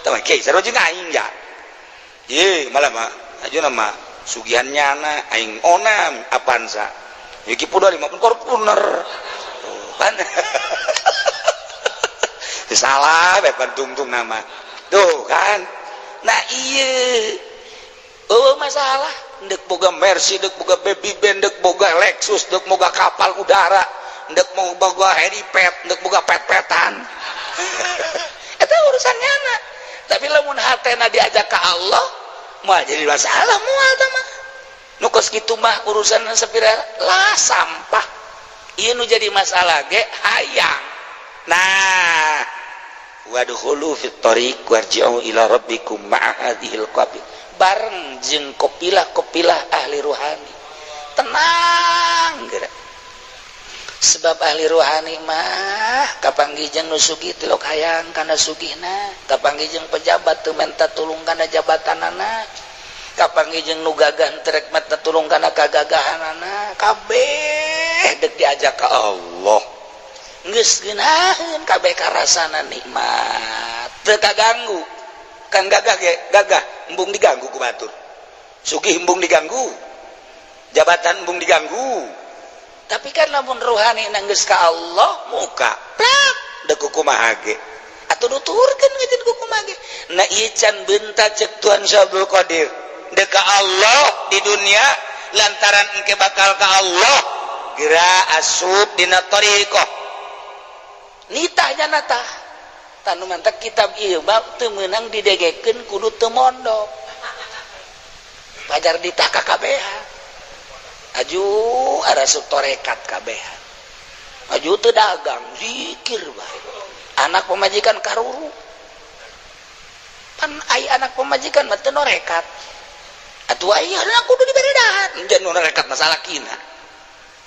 Speaker 1: tah mah? Kiai sarua jeung aing ya. Ye malah mah aja nama sugihan nyana aing onam Avanza iki pun 50 Fortuner kan salah bae tungtung nama tuh kan. Nah iya, oh masalah dek boga Mercy, dek boga Baby Band, dek boga Lexus, dek boga kapal udara, dek mau boga helipad, dek boga pet-petan, itu urusannya anak. Tapi lamun hatena diajak ke Allah moal jadi masalah, moal tah mah. Nu kos kitu mah urusan sepira lah sampah. Ieu nu jadi masalah ge hayang. Nah, wadkhulu fit thariq warji'u ila rabbikum ma'a hadhil qabil, bareng jeung kopilah-kopilah ahli ruhani tenang geura. Sebab ahli ruhani mah kapanggih jeung nu sugih tilok hayang kana sugihna, kapanggih jeung pejabat teu menta tulung kana jabatanana, kapanggih jeung nu gagah teu rek menta tulung kana kagagahanana. Kabeh dek diajak ka Allah geus geunaheun kabeh, karasana nikmat, teu kaganggu. Kan gagah ge gagah embung diganggu ku batur, sugih embung diganggu, jabatan embung diganggu. Tapi kan lamun ruhani geus ka Allah muka plak dek kumaha ge atuh nuturkeun ngeujeun kumaha ge. Nah ieu can beunta cek Tuhan Syekh Abdul Qadir dek ka Allah di dunia lantaran engke bakal ka Allah. Geura asup dina thariqah nitahnya natah tanu mantak kitab ieu mah teu meunang didegekeun, kudu teu mondok pajar ditah kakabehan. Aju arasup torekat kabehan, aju teu dagang, zikir bae. Anak pemajikan karuru pan ai anak pemajikan mah teu norekat atuh. Aya kudu dibere dahar jangan nu norekat masalah kina.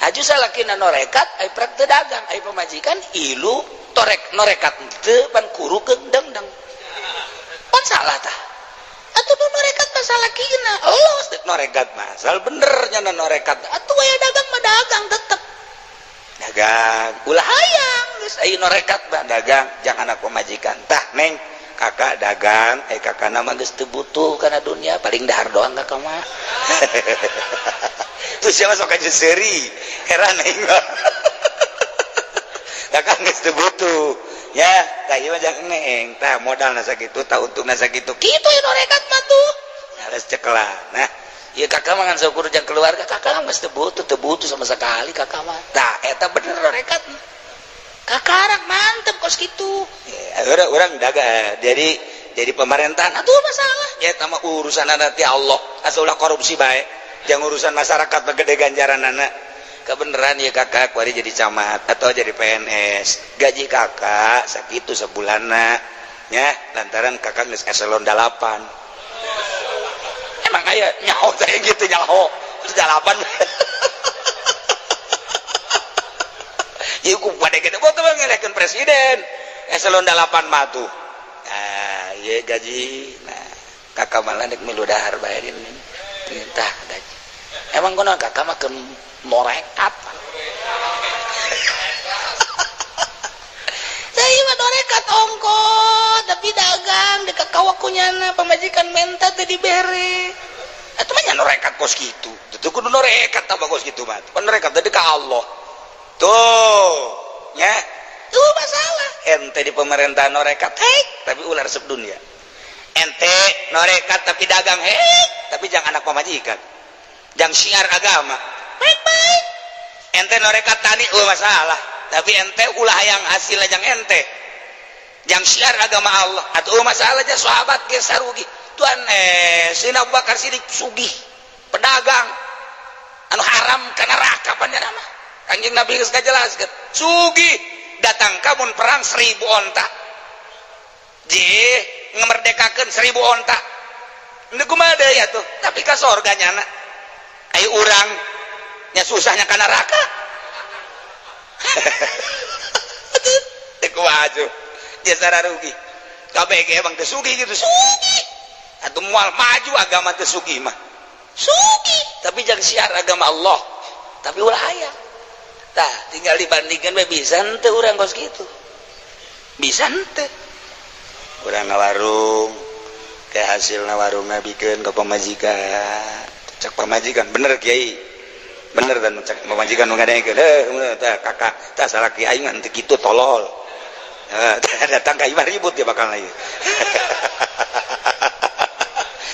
Speaker 1: Aju salakina norekat ai prek teu dagang, ai pemajikan ilu torek norekat teu pan kuru deng deng pan salah tah. Atuh nu norekat masalah kina los dek norekat masal bener nya norekat atuh aya dagang mah dagang, tetep dagang, ulah hayang geus aya norekat mah dagang jangan anak pemajikan tah. Neng, kakak dagang eh kakak nama geus teu butuh kana dunia, paling dahar doang kakak mah. Terus siapa sok aja seri heran aing mah. Kakak geus teu butuh ya tah, ieu mah jangan neng tah, modal nasa kitu tah, untung nasa kitu kitu ya norekat mah tuh harus ceklah. Nah ieu kakak mah ngan saukur jang keluarga, kakak mah geus teu butuh, teu butuh sama sekali kakak mah tah. Eta bener norekat kakarak mantep kos kitu ya, orang dagang jadi pemerintahan atuh masalah ya sama urusan nanti Allah, asal ulah korupsi baik, jangan urusan masyarakat gede ganjaran anak kebenaran ya. Kakak kuari jadi camat atau jadi PNS, gaji kakak sakitu sebulan ya lantaran kakak geus eselon 8. Emang aya nyaho saya gitu, nyaho terus 8. Ieu ku pada gede boh teh ngelehkeun presiden eselon 8 mah tuh. Nah ieu gaji, nah kakak malah dek milu dahar bayarin tah gaji. Emang kono kakak mah keur norekat. Saya mah norekat ongko tapi dagang dek kawakunyana pemajikan menta teu dibere atuh mah nya norekat kos kitu. Teu kudu norekat tambah kos kitu mah pan norekat teh ka Allah tuh nya tuh masalah. Ente di pemerintahan norekat hei tapi ulah resep dunia. Ente norekat tapi dagang hei tapi jangan anak pemajikan, jangan syiar agama baik-baik. Ente norekat tani oh masalah tapi ente ulah yang hasil jangan ente jangan syiar agama Allah atau oh masalah aja. Sahabat ge sarugi.
Speaker 3: Tuan Sayyidina Abu Bakar Siddiq sugih pedagang anu haram ka neraka pan mah. Kanjeng Nabi geus ngajelaskeun sugih datang kamun perang 1000 onta je ngemerdekakeun 1000 onta. Ini kumaha deui atuh, tapi ka sorga nyana. Ai urang nya susahnya ka neraka. Teu kumaha atuh, jasara rugi. Kabeh ge emang teu sugih gitu, sugih. Atuh moal maju agama teu sugih mah. Sugih, tapi jangan siar agama Allah. Tapi ulah hayang. Tah, tinggal dibandingkan we bisa henteu urang kos kitu. Bisa henteu.
Speaker 2: Urang ngawarung kayak hasil warungna bikeun ka pamajikan. Cek pamajikan bener kiai. Bener dan cek pamajikan nu ngadengekeun. Heuh, tah kakak, tah salah kiai ngan teu kitu tolol. Datang ka imah ribut dia bakal lagi.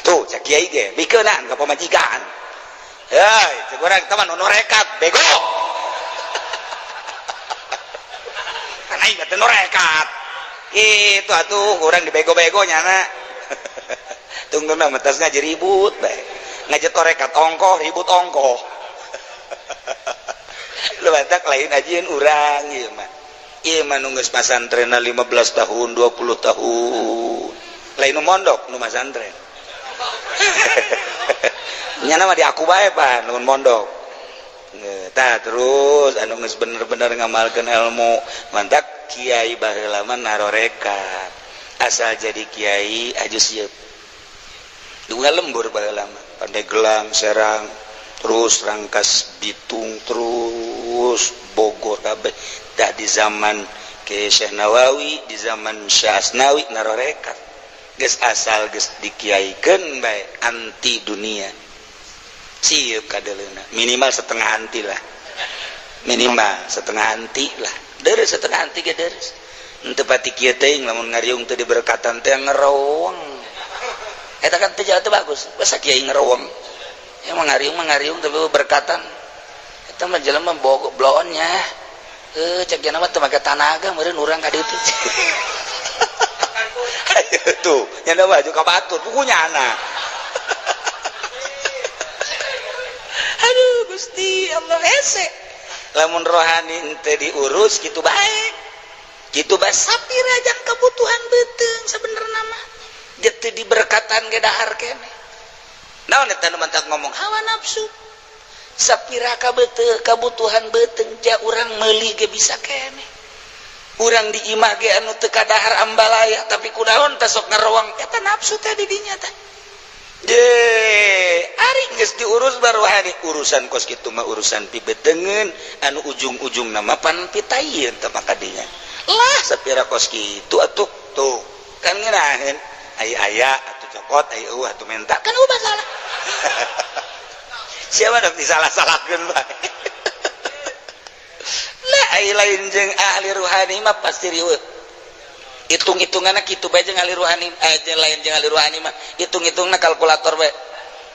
Speaker 2: Tuh cek kiai ge bikeunan ka pamajikan. Heuh, cek urang teman nu rekat bego. Kan aing teh nu rekat. Itu atuh urang dibego-bego nyana. Tunggu mah metas ngaji ribut bae. Ngaji torekat ongkoh ribut ongkoh. Lu batak lain ajieun urang ieu mah. Ieu mah nu geus pasantrenna 15 tahun, 20 tahun. Lain nu mondok nu masantren. Nyana mah diaku bae pan nu mondok. Tah terus anu geus bener-bener ngamalkeun ilmu, mantak kiai baheula mah narorekat. Asal jadi kiai aju sieup. Duga lembur baheula mah, Pandeglang, Serang, terus Rangkas Bitung, terus Bogor kabeh. Dah di zaman Kiai Syekh Nawawi, di zaman Syekh Asnawi narorekat. Geus asal geus dikiaikeun bae anti dunia. Sieup kadeleuna, minimal setengah anti lah. Minimal setengah anti lah. Deres setengah anti ge deres. Henteu pati kieu teuing lamun ngariung teu diberkatan teh ngeroweng. Eta kan teu teu bagus. Basa kiai ngeroweng. Ya mah ngariung tapi berkatan. Eta mah jelema bloonnya. Cek jana mah teu make tanaga meureun urang ka ditu. Tuh, nyanda baju ka batur pukunya anak. Aduh Gusti Allah hese. Lamun rohani henteu diurus kitu bae. Kitu bae sapira jang kebutuhan beuteung sabenerna mah. Dia teu diberkatan ge dahar keneh. Naon eta nu mantak ngomong hawa nafsu. Sapira kabutuhan beuteung ja urang meuli ge bisa keneh. Urang di imah ge anu teu kadahar ambalaya tapi kunaon teh sok ngarowang eta nafsu teh di dinya teh. De, ari geus diurus baru hari urusan kos kitu mah urusan pibetengeun anu ujung-ujungna mah pan pitaieun teh maka dinya. Lah sapira kos kitu atuh tuh kan ngeunaheun ai aya atuh cokot ai eueuh atuh menta kan eueuh masalah. Siapa dok disalah-salahkeun bae. Lah ai lain jeung ahli ruhani mah pasti riweuh. Hitung-hitunganna kitu bae jeung ahli ruhani, jeung lain jeung ahli ruhani mah hitung-hitungna kalkulator bae.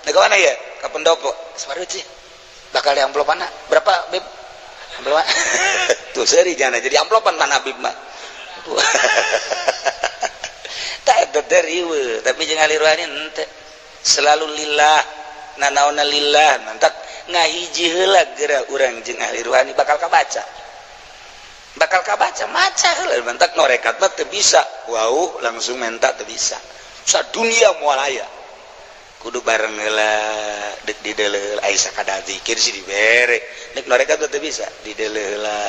Speaker 2: Nah ka mana ya? Ka pendopo. Sabar sih. Bakal di amplopanna berapa, Bib? Amplopan. Tuh seuri jana jadi amplopan pan Habib mah. Tak eta teh riweuh, tapi jeung ahli ruhani henteu. Selalu lillah, nanaonna lillah, mantak ngahiji heula geura urang jeung ahli ruhani bakal kabaca. Bakal kabaca maca heula mantak norekat mah teu bisa. Wau langsung menta teu bisa. Sadunia moal aya. Kudu bareng heula deuk dideuleu ai sakadar zikir sih dibere. Deuk norekat mah teu bisa dideuleu heula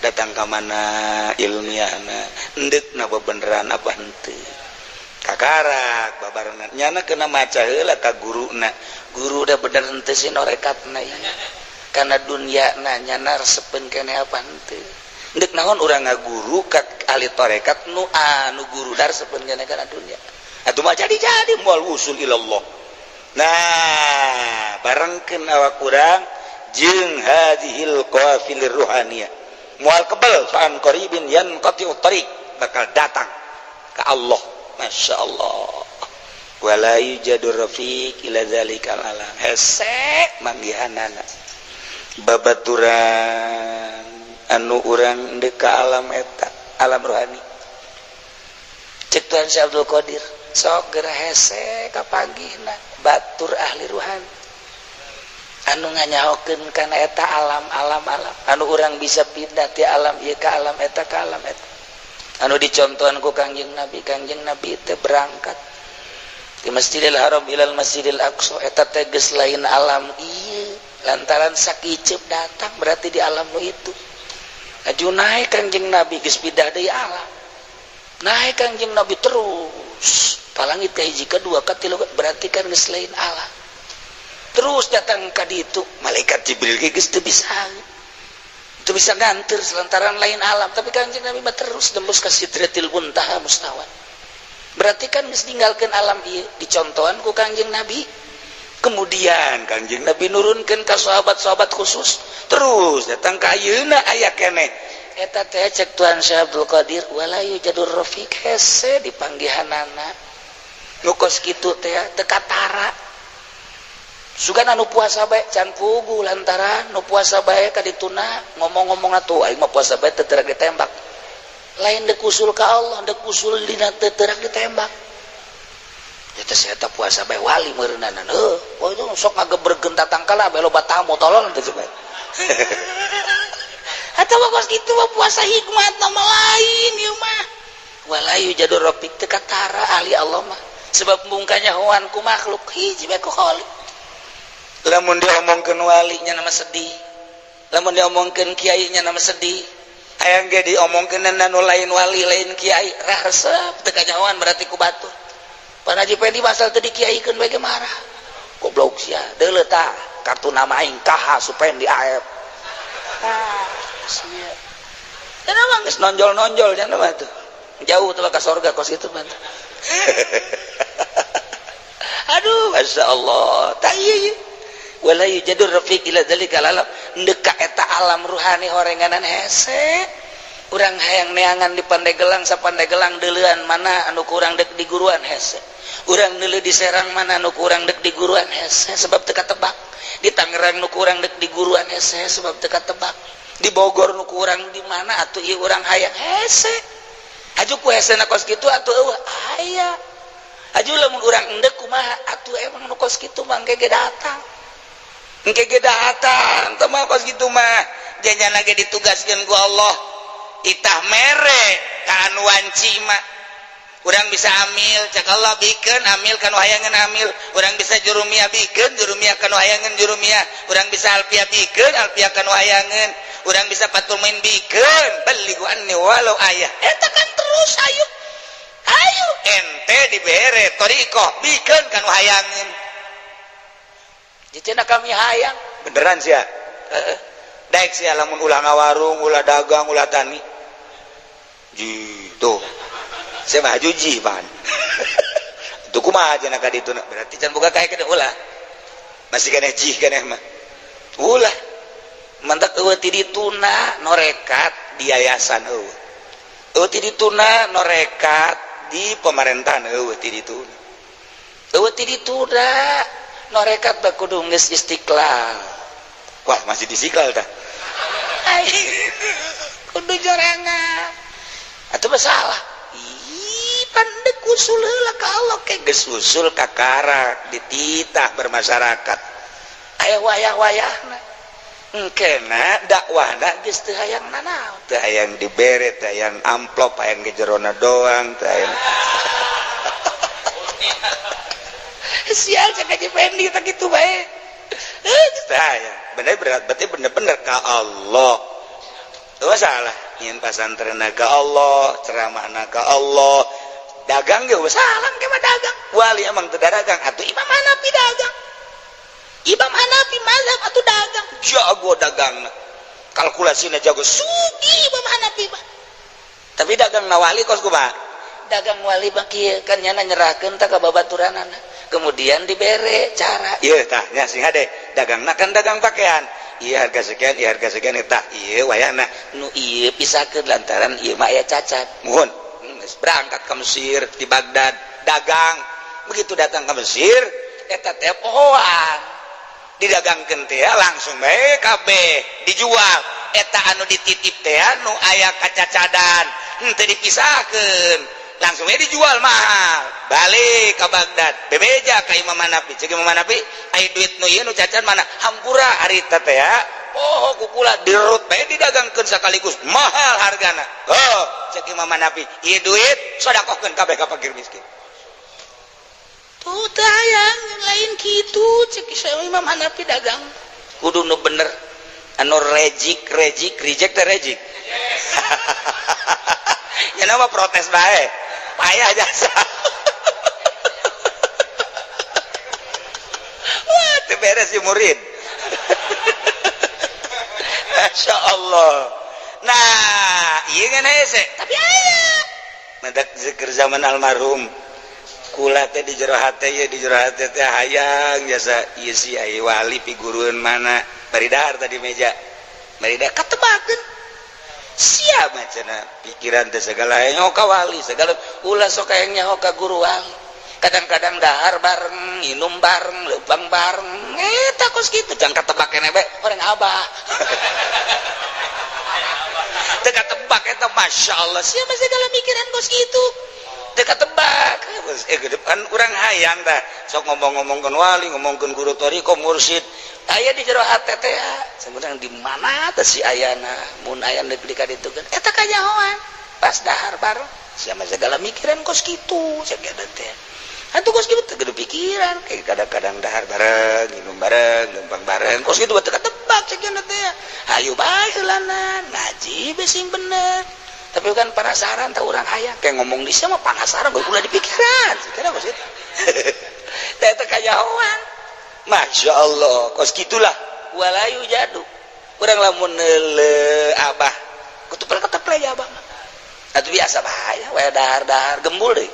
Speaker 2: datang ka mana ilmiahna endeukna bebeneran apa henteu. Kakarak babarengan nyana kena maca heula ka guruna. Guru udah bener henteu sih norekatna ieu. Kana dunyana nyana resepeun keneh apa henteu. Ndek naon urang ngaguru ka ahli tarekat nu anu guru dar resepeun keneh kana dunya. Atuh mah jadi-jadi moal wusul ilallah. Nah, barengkeun awak urang jeung hadhil qafilir ruhaniyah. Moal kebel fa'an qaribin yanqati'u tariq bakal datang ka Allah. Masya Allah. Wala yujadu rafiq ila zalikal alam. Hese manggihanana. Babaturan anu urang deuk ka alam eta, alam rohani.
Speaker 3: Cek Tuhan Syekh Abdul Qadir, sok geura hese kapanggihna batur ahli ruhan anu nganyahokeun kana eta alam alam alam anu urang bisa pindah ti alam ieu ka alam eta, ka alam eta, anu dicontohan ku Kangjeng Nabi. Kangjeng Nabi teh berangkat di Masjidil Haram ilal Masjidil Aqsa, eta teh geus lain alam ieu, lantaran sakiceup datang berarti di alam nu itu. Aju naik Kangjeng Nabi, geus pindah deui alam. Naik Kangjeng Nabi terus ka langit ka hiji, kedua, katilu, berarti kan geus lain alam. Terus datang ka ditu, malaikat Jibril ge geus teu bisa, itu bisa nganter lantaran lain alam. Tapi Kangjeng Nabi mah terus tembus ka Sidratil Muntaha mustawan, berarti kan geus ninggalkeun alam ieu, dicontohan ku Kangjeng Nabi. Kemudian Kangjeng Nabi nurunkeun ka sahabat-sahabat khusus, terus datang ka ayeuna aya keneh. Eta teh cek Tuhan Syekh Abdul Qadir, wala yujadur rafiq, hese dipanggihanana nu kos kitu teh, teu katara. Sugan anu puasa bae can pugu, lantaran nu puasa bae ka dituna ngomong-ngomong atuh, aing mah puasa bae teu terak ditembak. Lain dek usul ka Allah, dek usul dina teu terak ditembak. Eta saya teh puasa bae wali meureunana. Heuh, oh itu sok ngageberkeun tatangkala bae, loba tamu, tolol teh bae. Atawa kos kitu mah puasa hikmat nama lain ieu mah. Wala yujadur rafiq, teu katara ahli Allah mah. Sebab mungkanya hoan ku makhluk hiji bae ku Khalik. Lamun diomongkeun walinya nama sedih, lamun diomongkeun kiainya nama sedih, hayang ge diomongkeun anu lain wali, lain kiai, rah resep, teu kanyahoan berarti ku batur. Pak Haji Pendi pasal teu dikiaikeun bae ge marah, goblok sia, deuleu tah kartu nama aing KH Supendi AF. Ah sia, dan emang geus nonjol-nonjol nya mah tuh jauh tuh ka sorga kos itu mah. Aduh, masya Allah. Tak iya. Wala yujadur rafiq ila dzalika alam, ndeka eta alam ruhani horenganan hese. Urang hayang neangan di Pandegelang, sapandegelang deuleuan mana anu kurang dek di guruan, hese. Urang deuleu di Serang mana anu kurang dek di guruan, hese, sebab teu katebak. Di Tangerang nu kurang dek di guruan, hese, sebab teu katebak. Di Bogor nu kurang di mana atuh ieu urang hayang, hese. Aju ku hese na kos kitu atuh eueuh aya. Aju lamun urang endek kumaha atuh, emang nu kos kitu mah engke ge datang. Engke ge datang teu mah kos kitu mah. Janya lagi ditugaskeun ku Allah. Itah mere ka anu wanci mah. Urang bisa amil, cek Allah bikeun amil kanu hayangeun amil. Urang bisa jurumiyah, bikeun jurumiyah kanu hayangeun jurumiyah. Urang bisa alfiah, bikeun alfiah kanu hayangeun. Urang bisa fathul muin, bikeun. Balighu anni walau ayah. Eta kan terus ayo. Ayo ente dibere thoriqoh, bikeun kanu hayangeun. Jadi kami hayang
Speaker 2: beneran sia.
Speaker 3: Heeh.
Speaker 2: Daek sia lamun ulah ngawarung, ulah dagang, ulah tani. Ji, tuh. Saya mah juji pan. Itu kumaha cenah ka ditu?
Speaker 3: Berarti can boga kae gede ulah.
Speaker 2: Masih keneh jih keneh mah.
Speaker 3: Ulah. Mantak eueuh ti dituna norekat
Speaker 2: di yayasan eueuh.
Speaker 3: Eueuh ti dituna norekat
Speaker 2: di pemerintahan eueuh ti dituna.
Speaker 3: Eueuh ti dituna norekat bae kudu geus istiqlal.
Speaker 2: Wah, masih di Istiqlal tah.
Speaker 3: Ai, kudu jorangan. Atuh masalah. Ih, pandek usul heula ka Allah ke.
Speaker 2: Geus usul kakara dititah bermasyarakat.
Speaker 3: Aya wayah-wayahna. Engkena dakwahna geus teu hayang nanaon.
Speaker 2: Teu hayang dibere, teu hayang amplop, hayang ge jerona doang, teu hayang.
Speaker 3: Sial cek Haji Pendi teh kitu bae.
Speaker 2: Geus teu hayang. Bener berat berarti bener-bener ka Allah. Teu masalah. Nyin pasantrenna ka Allah, ceramahna ka Allah. Dagang ge
Speaker 3: salah ke mah dagang.
Speaker 2: Wali emang teu dagang
Speaker 3: atuh Imam Hanafi dagang. Imam Hanafi mazhab atuh dagang.
Speaker 2: Jago dagangna. Kalkulasina jago,
Speaker 3: sugih Imam Hanafi mah.
Speaker 2: Tapi dagang na wali kos kumaha?
Speaker 3: Dagang wali mah kieu kan nyana nyerahkeun tah ka babaturanana. Kemudian dibere cara.
Speaker 2: Ieu tah nya sing hade dagangna kan dagang pakaian. Ieu harga sekian, ieu harga sekian, tah ieu wayahna
Speaker 3: nu ieu pisahkeun lantaran ieu mah aya cacat.
Speaker 2: Mohon. Geus berangkat ke Mesir di Baghdad dagang. Begitu datang ke Mesir eta teh pohoan. Didagangkeun teh langsung bae kabeh dijual. Eta anu dititip teh anu aya kacacadan, henteu dipisahkeun.
Speaker 3: Langsung we dijual mahal. Balik ke Baghdad. Bebeja ka Imam Hanafi. Cek Imam Hanafi, ai duit nu ieu nu cacan mana? Hampura harita teh ya. Oh, kukula dirut bae didagangkeun sekaligus mahal hargana. Oh, cek Imam Hanafi, ieu duit sodakohkeun kabeh ka fakir miskin. Tuh teh hayang lain kitu cek Imam Hanafi dagang. Kudu nu bener. Anu rejik rejik reject teh rejik. Ya nama protes bae. Payah jasa. Wah, teu beres si murid. Masya Allah. Nah, iya kan hese. Tapi aya. Mendak zikir zaman almarhum. Kula teh di jero hate ya di jero hate teh hayang jasa ieu si ai wali pigurueun mana. Bari dahar tadi meja. Bari dahar katebakeun. Siap cenah pikiran teh segala nyaho ka wali, segala ulah sok hayang nyaho ka guru wali. Kadang-kadang dahar bareng, minum bareng, leumpang bareng. Eta kos kitu jang katebak keneh bae orang abah. Teu katebak eta Masya Allah. Siapa segala mikiran kos kitu? Teu katebak. Kan urang hayang tah sok ngomong-ngomongkeun wali, ngomongkeun guru thariqah, mursyid. Aya di jero hate teh sebenarnya di mana teh si ayana mun aya deuk di kaditu kan eta kanyahoan. Pas dahar bareng siapa segala mikiran kos kitu sageda teh. Atuh kos kitu teu gede pikiran, kayak kadang-kadang dahar bareng, minum bareng, lempang bareng, kos kitu teu katebak sageda teh. Hayu bae heulana, ngaji be sing bener. Tapi kan penasaran tah urang hayang, kayak ngomong di sia mah penasaran gue ulah di pikiran, kira kos kitu. Teh teh kanyahoan. Masya Allah, kos kitulah walayu jadu. Urang lamun neuleuh abah, kutupel keteple ya abah mah. Atuh biasa bahaya, we dahar-dahar gembul deui.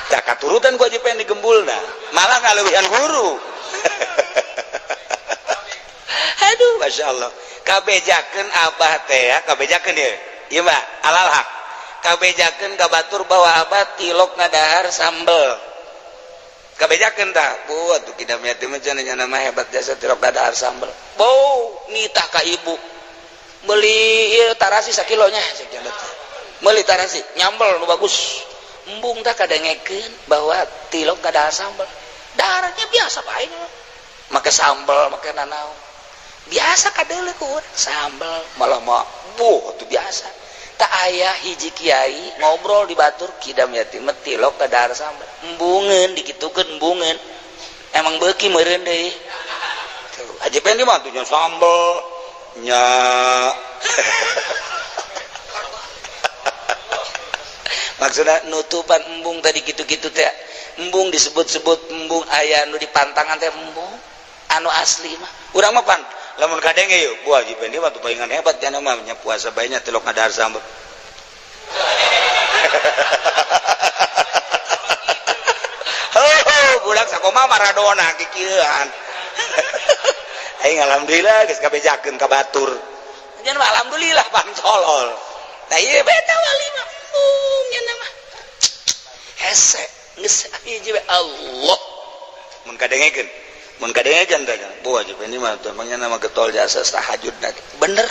Speaker 3: Tak katurutan gua aja pengen digembul nah, malah ngalewihan guru. Aduh, Masya Allah. Kabejakeun abah teh ya, kabejakeun ieu. Ieu mah alal hak. Kabejakeun ka batur bahwa abah tilok ngadahar sambel. Kabejakeun tah, bu atuh kidamnya teh mah cenah nya mah hebat jasa tilok ngadahar sambel. Bau nitah ka ibu. Meuli ieu tarasi sakilonya cek cenah teh. Meuli tarasi nyambel nu bagus. Embung tah kadengekeun bahwa tilok ngadahar sambel. Daharnya biasa bae make sambel, make nanaon. Biasa kadeuleu ku urang sambel malah mah buh atuh biasa. Tak aya hiji kiai ngobrol di batur kidam yatim tilok ngadahar sambel. Embungeun dikitukeun embungeun. Emang beuki meureun deui. Tuh, Haji Pendi mah tuh nya sambel nya. Maksudna nutupan embung tadi gitu-gitu teh. Embung disebut-sebut embung aya nu dipantangan teh embung anu asli mah. Urang mah pan lamun kadenge yeuh, bu Haji Pendi mah tuh palingan hebat nya mah nya puasa bae nya tilok ngadahar sambel. Heuh, budak sakoma Maradona kikieuan. Aing alhamdulillah geus kabejakeun ka batur. Nya alhamdulillah pang colol. Nah ieu beta wali mah embung nya mah. Hese geus hiji we Allah. Mun kadengekeun, mun kadengekeun teh bu Haji Pendi mah tuh emangnya nama getol jasa tahajud bener.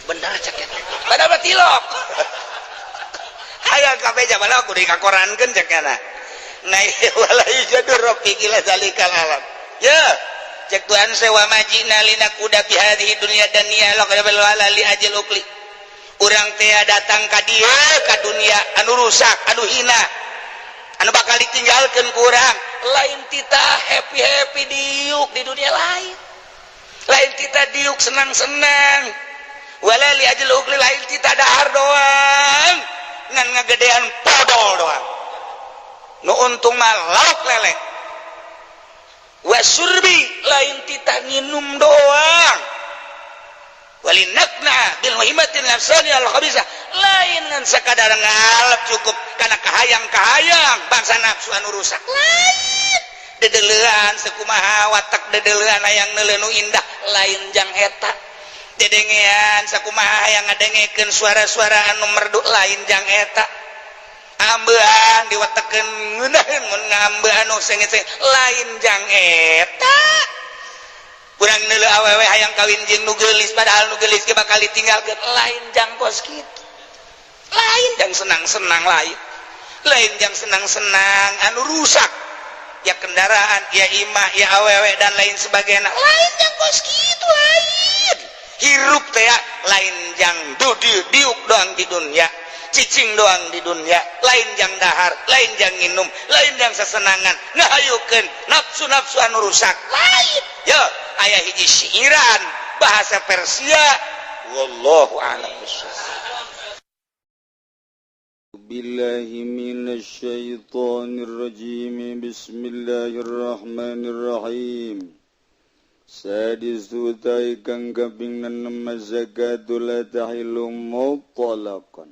Speaker 3: Bener cek eta. Padahal mah tilok. Hayang kabeja malah kudu dikakorankeun cek nya. Nah wala yujadu rafiq ila zalikal alam. Ya, cek Tuhan sewa majina linakuda bi hadhihi dunya dunya laqad wala li ajil ukli. Urang teh datang ka dieu ka dunia anu rusak, anu hina, anu bakal ditinggalkeun ku urang. Lain tita happy-happy diuk di dunia lain. Lain tita diuk senang-senang. Wala li ajil ukli lain tita dahar doang. Ngan ngagedean podol doang. Nu untung mah lauk lele. Wasurbi lain tita nginum doang. Walinakna bil muhimmatin nafsani al khabisa lain ngan sakadar ngalep cukup kana kahayang-kahayang bangsa nafsu anu rusak lain. Dedeulean sakumaha watak dedeulean hayang neuleuh nu indah lain jang eta. Dedengean sakumaha hayang ngadengekeun suara-suara anu merdu lain jang eta. Ambean diwatekeun ngeunaheun mun ngambean anu sengit-sengit lain jang eta. Kurang neuleuh awewe hayang kawin jeung nu geulis padahal nu geulis ge bakal ditinggalkeun lain jang kos kitu. Lain jang senang-senang lain. Lain jang senang-senang anu rusak, ya kendaraan, ya imah, ya awewe, dan lain sebagainya. Lain jang kos gitu, lain hirup teh ya, lain jang diuk doang di dunia, cicing doang di dunia, lain jang dahar, lain jang minum, lain jang sesenangan ngahayukeun nafsu-nafsu anu rusak, lain. Ya, aya hiji syairan bahasa Persia, wallahu a'lam bishawab.
Speaker 4: بالله من الشيطان الرجيم. بسم الله الرحمن الرحيم. سادس utawi kang kaping enem, zakat la tahillu mutlaqan.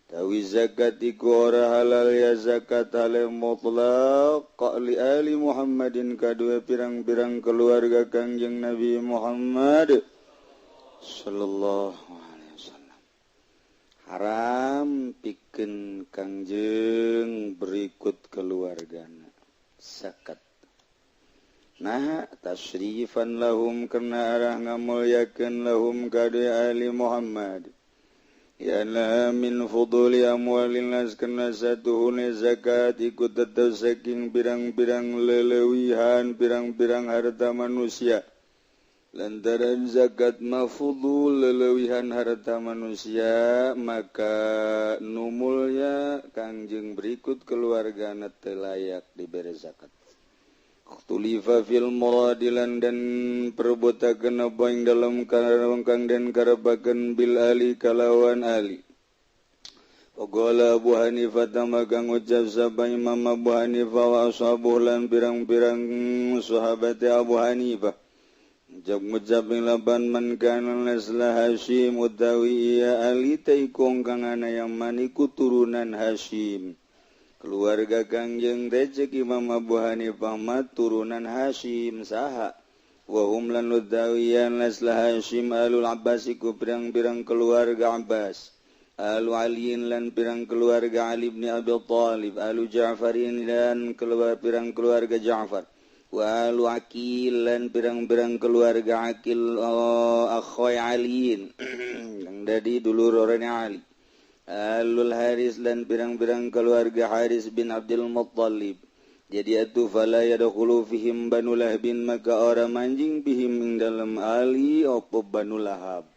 Speaker 4: Tawi zakat iku ora halal ya zakat hale mutlaq li ali Muhammadin kadua pirang-pirang keluarga Kangjeng Nabi Muhammad sallallahu alaihi wasallam. Haram pikeun Kangjeng berikut keluargana zakat. Nah, tasyrifan lahum karena arah ngamulyakeun lahum kadua ali Muhammad. Ya la min fuduli amwalin nas karena satuhune zakat iku tetep saking pirang-pirang lelewihan pirang-pirang harta manusia. Lantaran zakat mafudul lelewihan harta manusia, maka nu mulya Kangjeng berikut keluarga teu layak diberi zakat. Tulifa fil muradilan dan perbotakeun apa ing dalem kang den karepakeun bil ali kalawan ali. Waqala Abu Hanifah maka ngucap sapa Imam Abu Hanifah wa ashabuhu lan pirang-pirang sahabat Abu Hanifah. Ngucap ing laban man kana nasla Hashim utawi ya ali teh iku kang ana yang maniku turunan Hashim. Keluarga Kangjeng teh cek Imam Abu Hanifah mah turunan Hashim saha. Wa hum lan utawiyan nasla Hashim alul Abbas iku pirang-pirang keluarga Abbas. Alu Aliin lan pirang keluarga Ali bin Abi Thalib, alu Ja'farin lan keluar pirang keluarga Ja'far, wa alu Akil lan pirang-pirang keluarga Akil akhoy Aliin yang dari dulur orangnya Ali. Alul Haris lan pirang-pirang keluarga Haris bin Abdul Muttalib. Jadi atuh fala yadkhulu fihim Banu Lahbin maka orang manjing bihim ing dalem Ali opo Banu Lahab.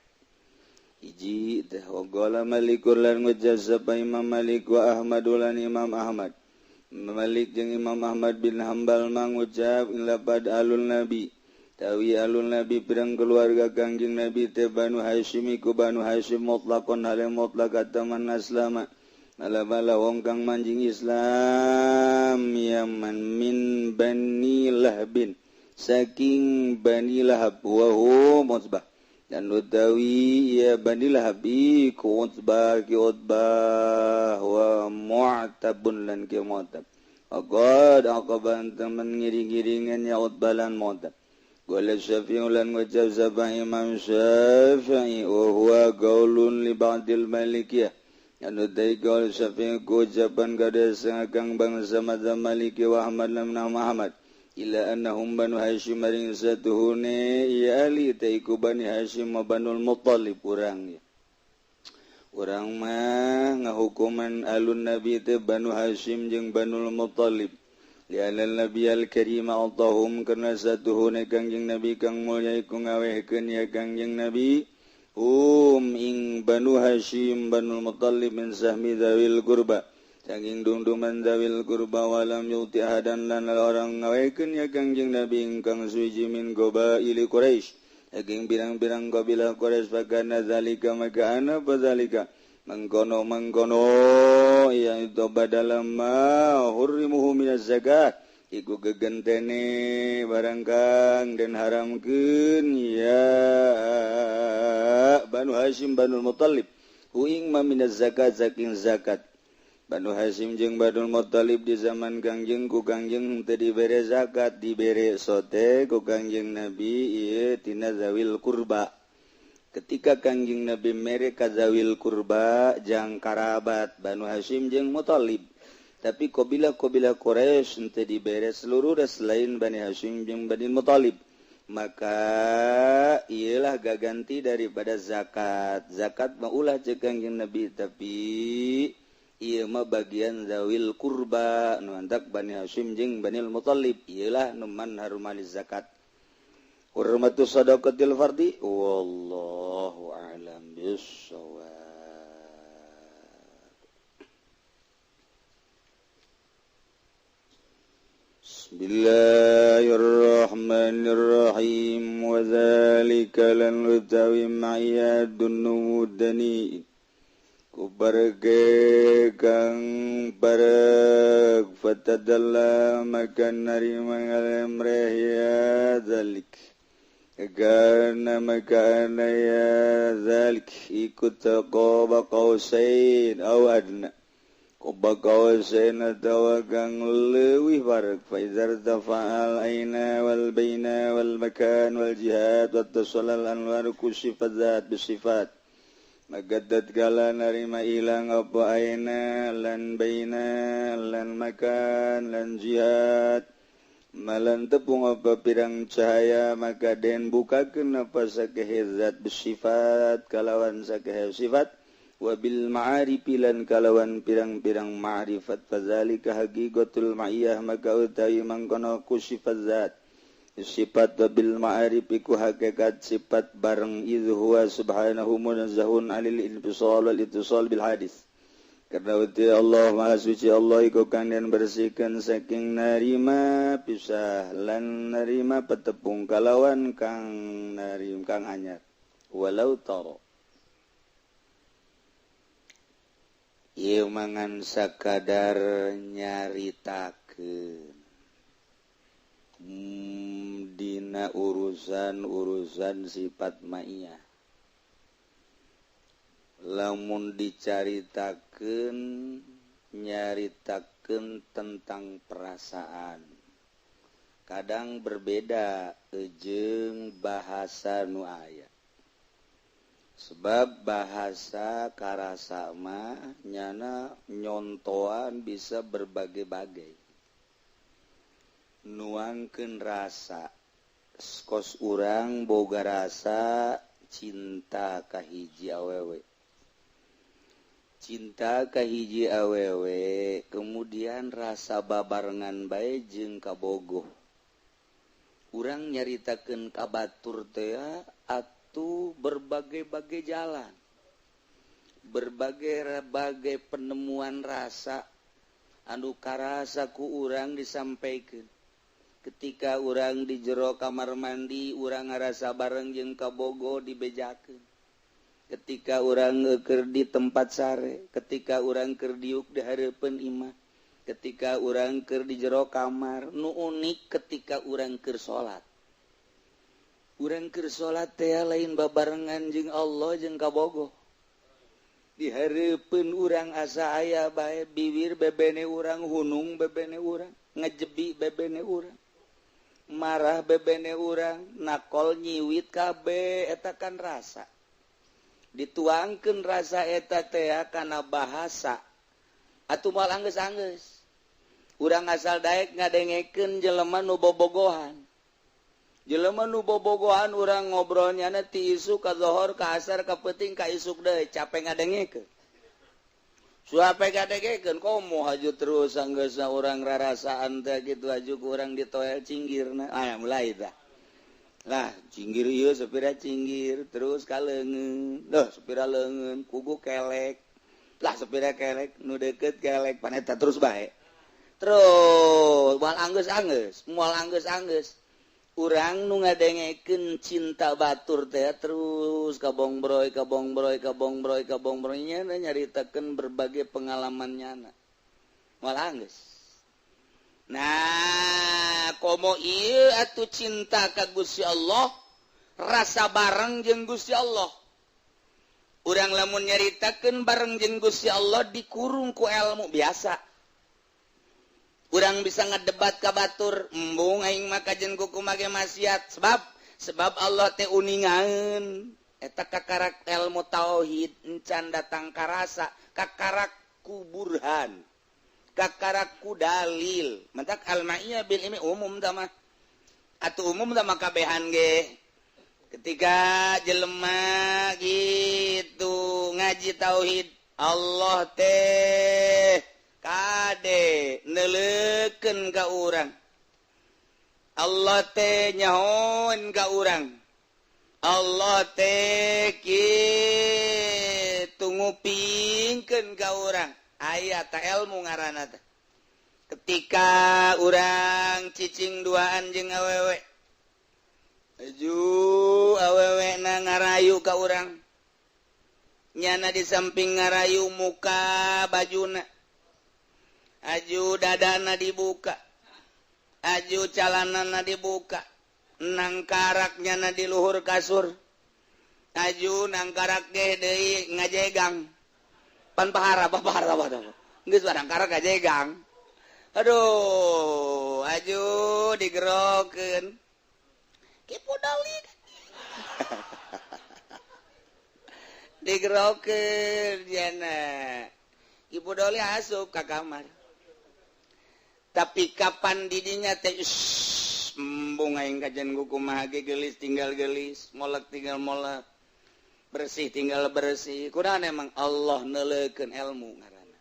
Speaker 4: Iji teh waqala Malikul lan ngucap sapa Imam Malik wa Ahmad lan Imam Ahmad. Malik jeung Imam Ahmad bin Hanbal mangucap ing lapad alul Nabi. Tawi alul Nabi pirang keluarga Kangjeng Nabi teh Banu Hashim iku Banu Hashim mutlaqon hale mutlaq ataman aslama. Ala-bala wong kang manjing Islam yaman min Bani Lahbin saking Bani Lahab wa hu Utbah. Dan utawi ya Bani Lahab iku Utbah ki Utbah wa Mu'tabun lan ki Mu'tab. Aqad aqaban teman ngiring-ngiringan ya Utbah lan Mu'tab. Qala Syafi'i lan ngucap sapa Imam Syafi'i wa huwa qaulun li ba'dil Malikiyah. Anu dai qaul Syafi'i ku ucapan kada sangkang bangsa mazhab Maliki wa Ahmad lan Ahmad. Ila annahum Banu Hashim maring satuhune ya ali teh iku Bani Hashim wa Banul Muttalib urang ya. Urang mah ngahukuman alun Nabi teh Banu Hashim jeung Banul Muttalib. Li'anna Nabi al-Karim atahum karena satuhune Kangjeng Nabi kang mulya iku ngawehkeun ya Kangjeng Nabi ing Banu Hashim Banul Muttalib min sahmi dzawil qurba saking dungduman dzawil qurba walam yuti ahadan lan orang ngawehkeun ya Kangjeng Nabi ingkang suci min qabaili Quraisy saking pirang-pirang kabilah Quraisy fakana zalika maka ana fadzalika mengkono-mengkono ya itu badalam ma hurrimuhu minaz zakat iku gegentene barang kang den haramkeun ya Banu Hashim Banul Muttalib huing ma minaz zakat saking zakat. Banu Hashim jeung Banul Muttalib di zaman Kangjeng ku Kangjeng teu dibere zakat, dibere sote ku Kangjeng Nabi ieu tina zawil kurba. Ketika Kangjeng Nabi mere ka zawil kurba jang karabat Banu Hashim jeung Muttalib. Tapi kabilah-kabilah Quraisy henteu dibere seluruh selain Bani Hashim jeung Bani Muttalib. Maka ialah gaganti daripada zakat. Zakat mah ulah ceuk Kangjeng Nabi, tapi Ieu mah bagian zawil kurba nu antak Bani Hasyim jeung Bani Muthalib ieulah nu man harumali zakat. Hurmatu sadaqatil fardi wallahu a'lam bissawab. Bismillahirrahmanirrahim. Wa dzalika lan utawi ma'yadun numudani kubarge kang bareg fatadalla makan narima ngalemreh ya dzalik karena makana ya dzalik ikut taqaba qausain aw adna qaba qausain atawa kang leuwih bareg fa idza tafa'al aina wal baina wal makan wal jihad wat tasalal anwar kusifat zat bisifat magadat kala narima ilang apa aina lan baina lan makan lan jihad malan tepung apa pirang cahaya maka den bukakeun apa sakehe zat bersifat kalawan sakehe sifat wabil ma'arifi lan kalawan pirang-pirang ma'rifat fazalika haqiqatul ma'iyah maka utawi mangkono ku sifat zat sifat wabil ma'arifi ku hakikat sifat bareng idz huwa subhanahu munazzahun 'anil infisal wal ittisal bil hadis. Karena uti Allah maha suci Allah iku kang den bersihkan saking narima pisah lan narima petepung kalawan kang narim kang anyar walau taro ieu mangan sakadar nyaritakeun dina urusan-urusan sifat ma'iyah. Lamun dicaritakeun nyaritakeun tentang perasaan kadang berbeda jeung bahasa nu aya sebab bahasa karasa mah nyana nyontoan bisa berbagai-bagai nuangkeun rasa kos urang boga rasa cinta ka hiji awewe cinta ka hiji awewe kemudian rasa babarengan bae jeung kabogoh urang nyaritakeun ka batur teh atuh berbagai-bagai jalan berbagai-bagai penemuan rasa anu karasa ku urang disampaikeun ketika urang di jero kamar mandi urang ngarasa bareng jeung kabogoh dibejakeun ketika urang keur di tempat sare, ketika urang keur diuk di hareupeun imah, ketika urang keur di jero kamar, nu unik ketika urang keur salat. Urang keur salat teh lain babarengan jeung Allah jeung kabogoh. Di hareupeun urang asa aya bae bibir bebene urang, hunung bebene urang, ngejebi bebene urang, marah bebene urang, nakol nyiwit kabeh eta kan rasa. Dituangkeun rasa eta teh kana bahasa atuh moal anggeus-anggeus urang asal daek ngadengekeun jelema nu bobogohan jelema nu bobogohan urang ngobrolnya na ti isuk ka zohor ka asar ka peuting ka isuk deui capek ngadengekeun suape ngadengekeun komo haju terus anggeusna urang rarasaan teh kitu haju ku urang ditoel cinggirna ah mulai tah lah cinggir ieu sepira cinggir terus ka leungeun duh sepira leungeun kugu kelek lah sepira kelek nu deukeut kelek paneta terus bae terus moal anggeus-anggeus moal anggeus-anggeus urang nu ngadengekeun cinta batur teh terus ka bongbroy ka bongbroy ka bongbroy ka bongbroy nya nyaritakeun berbagai pengalaman nyana moal anggeus. Nah, komo ieu atuh cinta ka Gusti Allah, rasa bareng jeung Gusti Allah. Urang lamun nyaritakeun bareng jeung Gusti Allah dikurung ku ilmu biasa. Urang bisa ngedebat ka batur, embung aing mah kajen kuku make maksiat sebab Allah teh uningaeun. Eta kakarak ilmu tauhid encan datang karasa, kakarak ku burhan. Kakaraku dalil mentak al-ma'iyah bil ilmi umum tah mah atuh umum tah mah kabehan ge ketika jelema gitu ngaji tauhid Allah teh teh neuleukeun ka urang, Allah teh nyahoan ka urang, Allah teh kitu ngupingkeun ka urang. Aya ta ilmu ngaranna teh. Ketika urang cicing duaan jeung awewe, aju awewe na ngarayu ka urang, nyana di samping ngarayu muka bajuna, aju dadana dibuka, aju calanana dibuka, nangkarak nyana di luhur kasur, aju nangkarak ge deui ngajegang. Pan pahara pahara pahara geus nangkarak ngajegang. Aduh, aju digerokeun. Kipu doli. Digerokeun jana. Kipu doli asup ka kamar. Tapi kapan didinya teh embung aing kajian kumaha ge geulis tinggal geulis, molek tinggal molek, bersih tinggal bersih. Kunaon emang Allah neuleukeun ilmu ngaranna.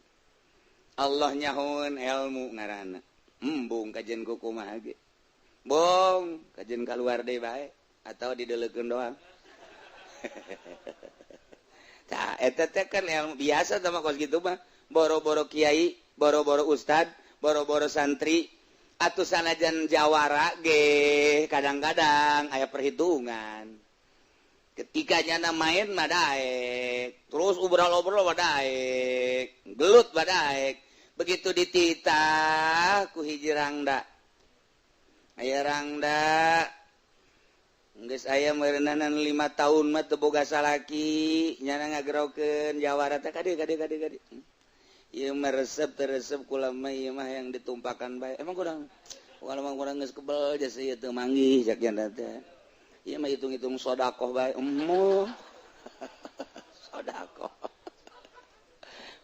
Speaker 4: Allah nyahoeun ilmu ngaranna. Embung kajian kumaha ge. Bong, kajian kaluar deui bae atau dideleukeun doang. Tah eta teh kan ilmu biasa tah mah kos kitu mah. Boro-boro kiai, boro-boro ustad, boro-boro santri, atuh sanajan jawara ge kadang-kadang aya perhitungan. Ketika nyana main mah daek, terus obrol-obrol mah daek, gelut mah daek. Begitu dititah ku hiji rangda. Aya rangda geus aya meureunana 5 tahun mah teu boga salaki, nyana ngagerokeun jawara teh kadieu kadieu kadieu kadieu. Ieu mah resep teu resep kula mah ieu mah yang ditumpakan bae. Emang kurang walau mah kurang geus kebel jasa ieu teu manggih cak janda teh. Ieu mah hitung-hitung sedekah bae. Emoh. Sedekah.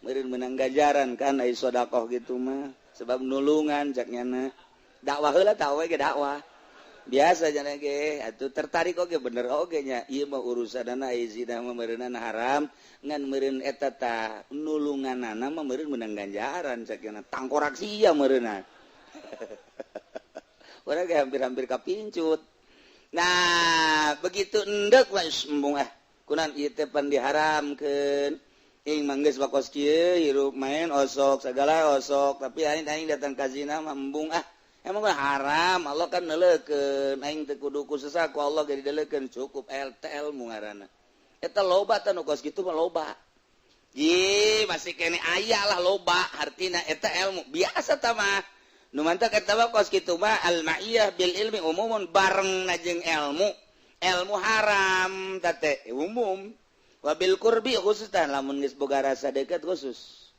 Speaker 4: Meureun menang ganjaran kan ai sedekah kitu mah sebab nulungan cak nyana. Dakwah heula tah we ge dakwah. Biasa jana ge atuh tertarik oge bener oge nya. Ieu mah urusanana ai zina mah meureunana haram ngan meureun eta tah nulunganana mah meureun menang ganjaran cak nyana. Tangkorak sia meureunna. Urang ge hampir-hampir kapincut. Nah, begitu endek mah embung ah. Kunan ieu teh pan diharamkeun. Ing mah geus bakos kieu hirup main osok sagala osok tapi aing aing datang ka zina mah embung ah. Emang haram, Allah kan neuleukeun, aing teu kudu ku sesah ku Allah ge dideulekeun, cukup LTL mu ngaranna. Eta loba tah nu kos kitu mah loba. Ih, masih kene aya lah loba, artina eta ilmu biasa tah mah. Nu mantak eta mah kos kitu mah al-ma'iyah bil ilmi umumun bareng na jeung ilmu. Ilmu haram tah teh umum. Wabil qurbi khusus tah lamun geus boga rasa deukeut khusus.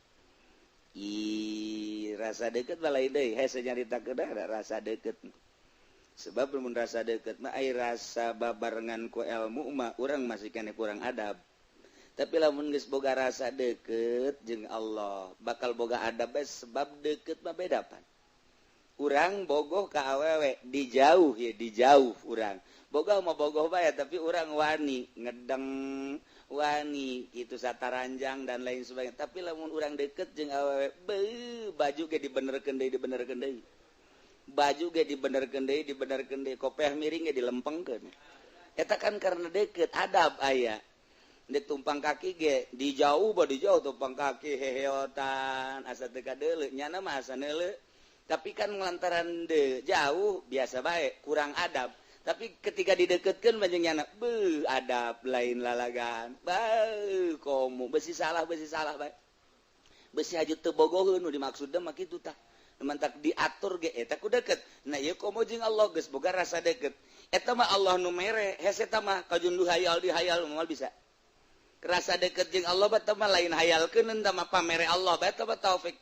Speaker 4: Ih, rasa deket mah lain deui, hese nyarita kedah rasa deket. Sebab mun rasa deket mah ai rasa babarengan ku ilmu mah urang masih keneh kurang adab. Tapi lamun geus boga rasa deket jeung Allah, bakal boga adab bae sebab deket mah beda pan. Urang bogoh ka awewe di jauh ya, di jauh urang. Bogoh mah bogoh bae tapi urang wani ngedeng, wani gitu sataranjang dan lain sebagainya. Tapi lamun urang deket jeung awewe, beuh baju ge dibenerkeun deui, dibenerkeun deui. Baju ge dibenerkeun deui, dibenerkeun deui, kopeah miring ge dilempengkeun. Eta kan karena deket adab aya. Dek tumpang kaki ge di jauh ba di jauh tumpang kaki heheotan asa teu kadeuleu nyana mah asa neuleu. Tapi kan lantaran de jauh biasa bae kurang adab. Tapi ketika dideketkeun banjing nyana beuh adab lain lalagan. Beuh komo besi salah bae. Besi haju teu bogoheun nu dimaksudna mah kitu tah. Mantak diatur ge eta ku deket. Nah ieu komo jeung Allah geus boga rasa deket. Eta mah Allah nu mere, hese eta mah kajun du hayal dihayal moal bisa. Rasa deket jeung Allah bae mah lain hayalkeun eta mah pamere Allah bae eta mah taufik.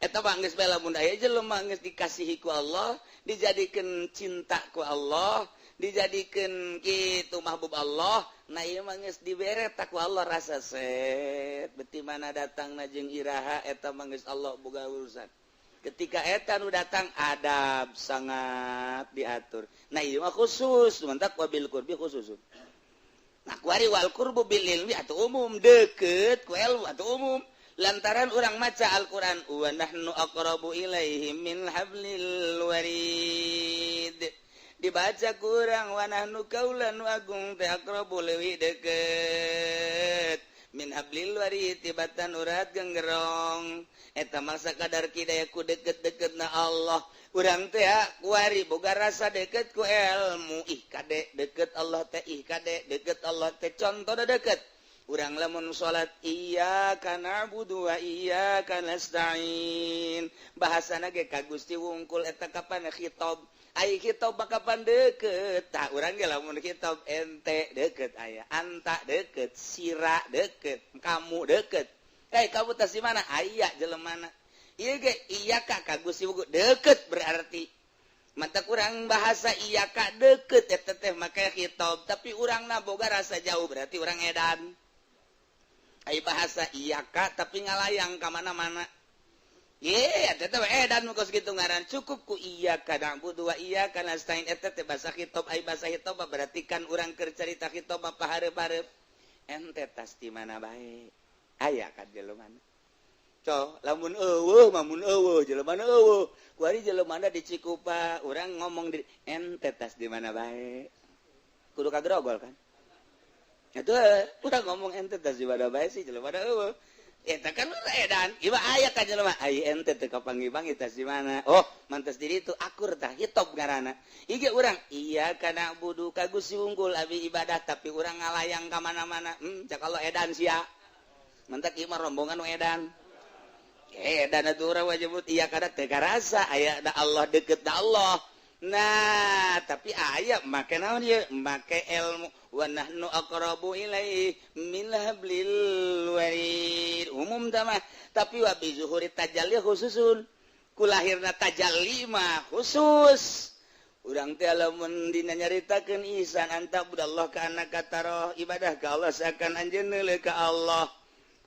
Speaker 4: Eta mah geus bae lamun aya jelema geus dikasihi ku Allah, dijadikeun cinta ku Allah, dijadikeun kitu mahbub Allah, nah ieu mah geus dibere ku Allah rasa set beti mana datangna jeung iraha eta mah geus Allah boga urusan. Ketika eta nu datang adab sangat diatur. Nah ieu mah khusus, mantak wabil qurbi khusus. Nah kuari wal qurbu bil ilmi atau umum deket ku ilmu atau umum. Lantaran urang maca Al-Qur'an wa nahnu aqrabu ilaihi min hablil warid. Dibaca kurang wa nahnu kaula nu agung teh aqrabu leuwih deket min hablil warid tibatan urat genggerong. Eta mah sakadar kidaya ku deket-deketna Allah. Urang teh kuari boga rasa deket ku ilmu. Ih kade deket Allah teh, ih kade deket Allah teh, contohna deket. Urang lamun salat iyyaka na'budu wa iyyaka nasta'in. Bahasana ge ka Gusti wungkul eta kapan khitab. Ai khitab kapan deket? Tah urang ge lamun khitab ente deket aya, anta deket, sira deket, kamu deket. Eh kamu tas di mana? Aya jelemana. Ieu ge iyyaka ka Gusti wungkul deket berarti. Mata kurang bahasa iyyaka deket eta teh make khitab, tapi urangna boga rasa jauh berarti urang edan. Ai bahasa iyyaka tapi ngalayang ka mana-mana. Ye, eta teh edan nu kos kitu ngaran cukup ku iyyaka na'budu wa iyyaka nasta'in eta teh bahasa khitab. Ai bahasa khitab berarti kan urang keur carita khitab pahareup-hareup. Ente tas di mana bae? Aya kan jelema. Coh, lamun eueuh mah mun eueuh jelema eueuh. Kuari jelema di Cikupa, urang ngomong di ente tas di mana bae? Kudu kagrogol kan? Itu urang ngomong ente tas di mana bae sih jelema eueuh. Eta kan edan, ieu aya ka jelema, ai ente teu kapanggih-panggih tas di mana? Oh, mantas diri itu akur tah hitop ngaranna. Ieu urang iya kana budu ka Gusti wungkul abi ibadah tapi urang ngalayang ka mana-mana. Cak Allah edan sia. Mantak ieu mah rombongan nu edan. Edan atuh urang wajib iya kana teu karasa aya da Allah deket da Allah. Nah, tapi aya make naon ieu? Make ilmu wa nahnu aqrabu ilaihi min hablil warid. Umum tah mah, tapi wa bi zuhuri tajalli khususun. Ku lahirna tajalli mah khusus. Urang teh lamun dina nyaritakeun ihsan anta budallah ka annaka tarahu, ibadah ka Allah seakan anjeun neuleuh ka Allah.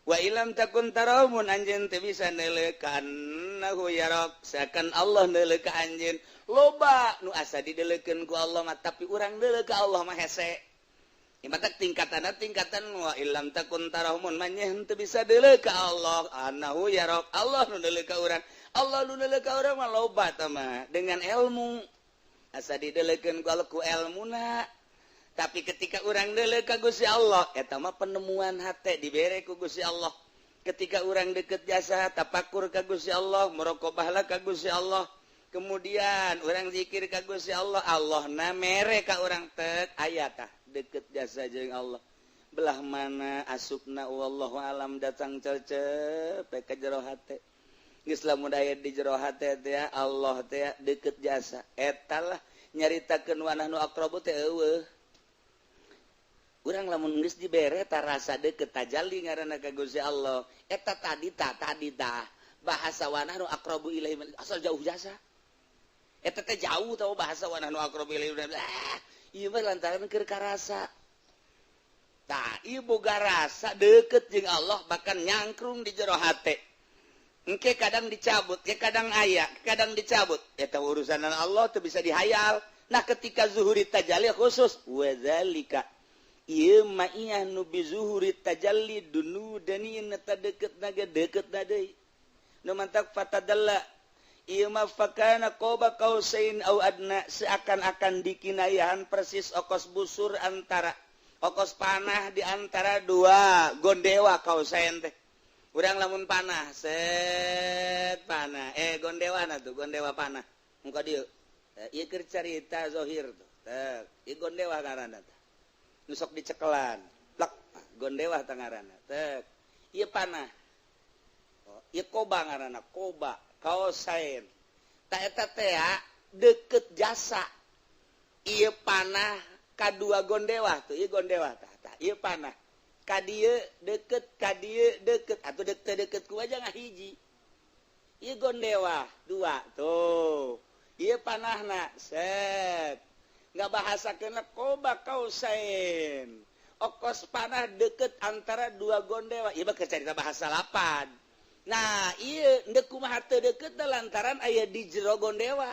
Speaker 4: Wa ilam takun tarahu mun anjeun teu bisa neuleuh ka annahu yarak, seakan Allah neuleuh ka anjeun. Loba nu asa dideleukeun ku Allah mah tapi urang deuleuh ka Allah mah hese. Mata tingkatan tingkatan wa illam takun tarahumun manyeh teu bisa deuleuh ka Allah annahu yarak, Allah nu deuleuh ka urang. Allah nu deuleuh ka urang mah loba tah mah dengan ilmu. Asa dideleukeun ku Allah ku elmuna. Tapi ketika urang deuleuh ka Gusti Allah eta mah penemuan hate dibere ku Gusti Allah. Ketika urang deket jasa tapakur ka Gusti Allah, muraqabahlah ka Gusti Allah. Kemudian urang zikir ka Gusti Allah, Allah na mere ka urang tek aya tah deket jasa jeung Allah. Belah mana asupna wallahu alam datang cecep ka jero hate. Geus lamun aya di jero hate teh Allah teh deket jasa. Eta lah nyaritakeun wa nahnu aqrabu teh eueuh. Urang lamun geus dibere ta rasa deket tajalli ngaranna ka Gusti Allah. Eta tadi ta tadi tah bahasa wa nahnu aqrabu ilaihi asal jauh jasa. Eta teh jauh tau bahasa wa nahnu aqrabu ilaihi. Ieu mah lantaran keur karasa. Tah ieu boga rasa deket jeung Allah bahkan nyangkrung di jero hate. Engke kadang dicabut, ke kadang aya, kadang dicabut. Eta urusan Allah teu bisa dihayal. Nah ketika zuhuri tajalli khusus wa zalika ieu ma'iyah nu bi zuhuri tajalli dunu dani eta deket naga deket na deui. Nu mantak fatadalla ieu mah fakana qaba qausain au adna, seakan-akan dikinayahan persis okos busur antara okos panah di antara dua gondewa kausain teh. Urang lamun panah set panah gondewana tuh gondewa panah muka dieu. Ieu keur carita zahir tuh. Tek ieu gondewa ngaranna teh. Nu sok dicekelan plek gondewa teh ngaranna. Tek ieu panah. Oh, ieu koba ngaranna koba kausain. Ta eta teh deket jasa. Ieu panah kadua gondewa tuh, ieu gondewa tah tah ieu panah. Ka dieu deket, ka dieu deket atuh deket-deket ku aja ngahiji. Ieu gondewa dua tuh. Ieu panahna set. Nggak bahasakeun koba kausain. Okos panah deket antara dua gondewa. Ieu mah carita bahasa lapan. Nah, ieu ndek kumaha teu deket lantaran aya di jero gondewa.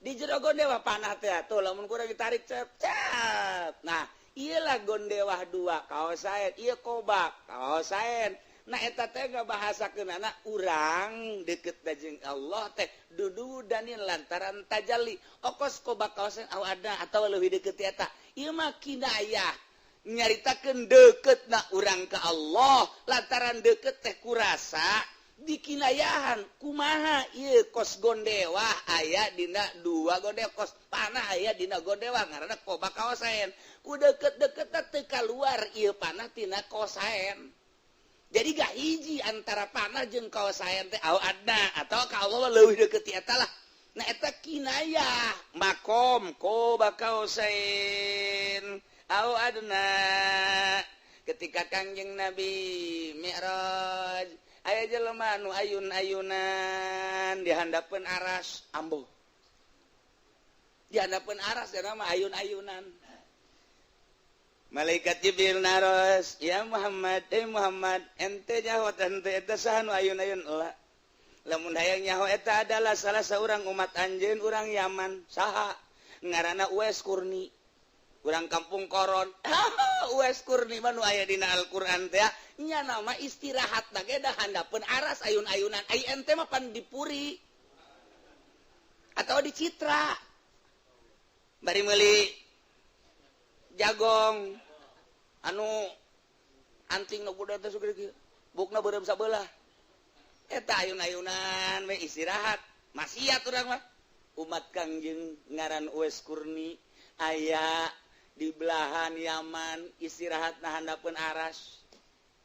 Speaker 4: Di jero gondewa panah teh tuh lamun kurang ditarik cep cep. Nah, ieulah gondewah dua kausain, ieu koba kausain.
Speaker 1: Nah eta teh ngabahasakeunana urang deket jeung Allah teh dudu danin lantaran tajalli okos qoba qausain aw adna atau leuwih deket ti eta. Ieu mah kinayah nyaritakeun deketna urang ka Allah lantaran deket teh kurasa dikinayahan kumaha ieu kos gondewa aya dina dua gondewa kos panah aya dina gondewa ngaranna qoba qausain ku deket-deket teu kaluar ieu panah tina qausain. Jadi gak hiji antara panah jeung qausain teh au adna atau ka Allah leuwih deket ti eta lah. Nah eta kinayah makom qoba qausain au adna. Ketika Kangjeng Nabi Mi'raj aya jelema nu ayun-ayunan di handapeun aras ambo. Di handapeun aras eta mah ayun-ayunan. Malaikat Jibril naros, "Ya Muhammad, eh Muhammad, ente nyaho ente eta saha nu ayun-ayun?" La. Lamun hayang nyaho eta adalah salah seorang umat anjeun urang Yaman. Saha? Ngaranna Uwais Qurni. Urang kampung Koron. Uwais Qurni mah nu aya dina Al-Qur'an teh nya nama istirahat ge da handapeun aras ayun-ayunan. Ai ente mah pan dipuri atau di Citra. Bari meuli jagong anu anting nu kuda teh sugede kieu. Bukna beureum sabelah. Eta ayun-ayunan we istirahat. Maksiat urang mah. Umat Kangjeng ngaran Uwais Qurni aya di belahan Yaman istirahat na handapeun aras.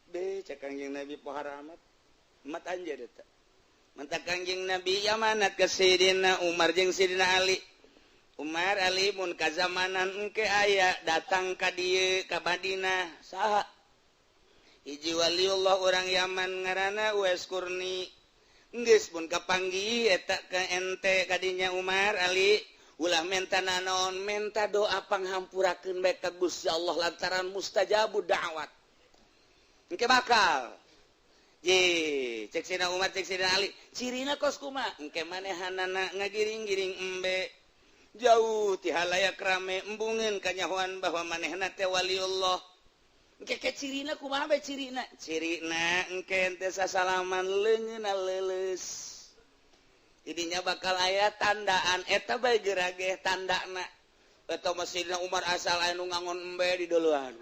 Speaker 1: Be cek Kangjeng Nabi pohara amat. Umat anjeun eta. Mantak Kangjeng Nabi yamanat ka Sayyidina Umar jeung Sayyidina Ali. Umar Ali mun kazamanan engke aya datang ka dieu ka Madinah saha? Hiji waliullah urang Yaman ngaranna Uwais Qurni. Geus mun kapanggih eta ka ente kadinya Umar Ali ulah menta nanaon menta doa panghampurakeun bae ka Gusti Allah lantaran mustajabud da'wat. Engke bakal ye cek Sayyidina Umar cek Sayyidina Ali cirina kos kumaha engke manehanana ngagiring-giring embe jauh ti halayak rame embungeun kanyahoan bahwa manehna teh waliullah. Engke ke cirina kumaha bae cirina? Cirina engke teh sasalaman leungeunna leuleus. Jadinya bakal aya tandaan eta bae gerageh tandana. Eta mah Sayyidina Umar asal aya nu ngangon embe di deuleuan.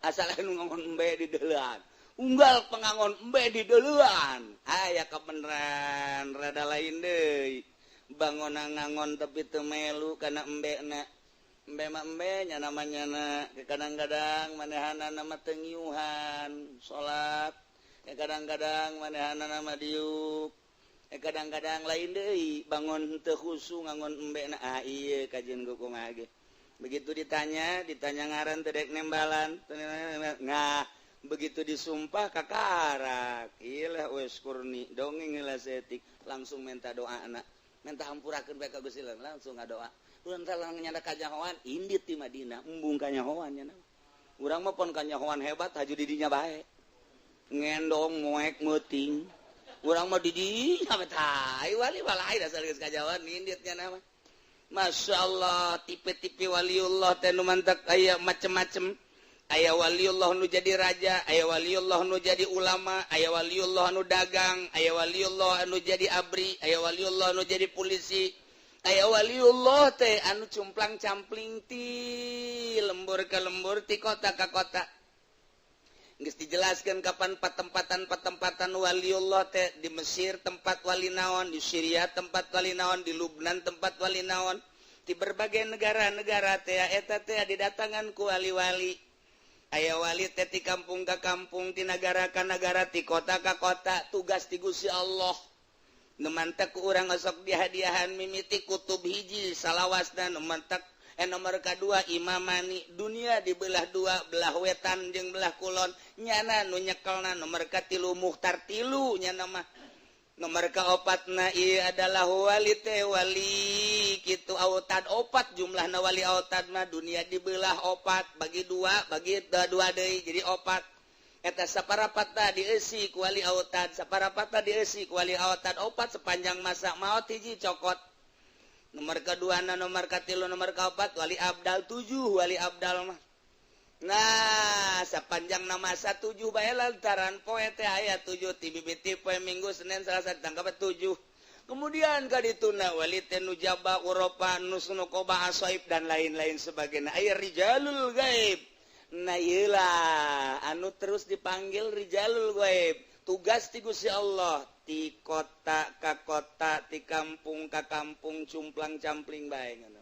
Speaker 1: Asal aya nu ngangon embe di deuleuan. Unggal pengangon embe di deuleuan. Aya kabeneran rada lain deui. Bangonan ngangon tapi teu melu kana embena. Embe mah embe nya namanya na kadang-kadang manehanana mah teu ngiuhan salat, kadang-kadang manehanana mah diuk, kadang-kadang lain deui bangun teu khusu ngangon embena. Ah ieu kajian kumaha ge. Begitu ditanya, ditanya ngaran teu dek nembalan, nah begitu disumpah kakarak. Ieu lah Uwais Qurni dongeng heula saeutik langsung minta doa anak. Minta hampurakeun bae ka Gusti Allah langsung ngadoa. Urang teh nyanda kanyahoan indit di Madinah embung kanyahoan nya. Urang mah pon kanyahoan hebat haju di dinya bae. Ngendong moek meuting. Urang mah di dinya bae tah wali walai dasar geus kanyahoan indit nya mah. Masya Allah tipe-tipe waliullah teh nu mantak aya macem-macem. Aya waliullah nu jadi raja, aya waliullah nu jadi ulama, aya waliullah nu dagang, aya waliullah nu jadi abri, aya waliullah nu jadi polisi, aya waliullah teh anu cumplang campling ti lembur ke lembur ti kota ke kota. Geus dijelaskeun kapan patempatan-patempatan waliullah teh di Mesir tempat wali naon, di Syria tempat wali naon, di Lubnan tempat wali naon, di berbagai negara-negara teh eta teh didatangan ku wali-wali. Aya wali teh ti kampung ka kampung, ti nagara ka nagara, ti kota ka kota, tugas ti Gusti Allah. Nu mantak ku urang osok dihadiahan mimiti kutub hiji salawasna nu mantak nomor kadua imamani dunia dibelah dua, belah wetan jeung belah kulon nyana nu nyekelna nomor katilu muhtar tilu nyana mah. Nomor kaopatna ieu adalah wali teh wali kitu autad opat jumlahna wali autad mah dunia dibelah opat bagi dua bagi dua deui jadi opat. Eta saparapatna dieusi ku wali autad, saparapatna dieusi ku wali autad opat sepanjang masa maot hiji cokot. Nomor kaduana nomor katilu nomor kaopat wali abdal 7 wali abdal mah.
Speaker 2: Nah, sepanjang nama 7 bae lantaran poe teh aya 7 ti bibiti poe Minggu, Senin, Selasa ditangkap 7. Kemudian ka dituna wali teh nujaba, urafa, nusnukoba, asoib dan lain-lain sebagainya. Aya rijalul gaib. Nah ieu lah anu terus dipanggil rijalul gaib. Tugas ti Gusti Allah ti kota ka kota, ti kampung ka kampung, cumplang campling bae ngono.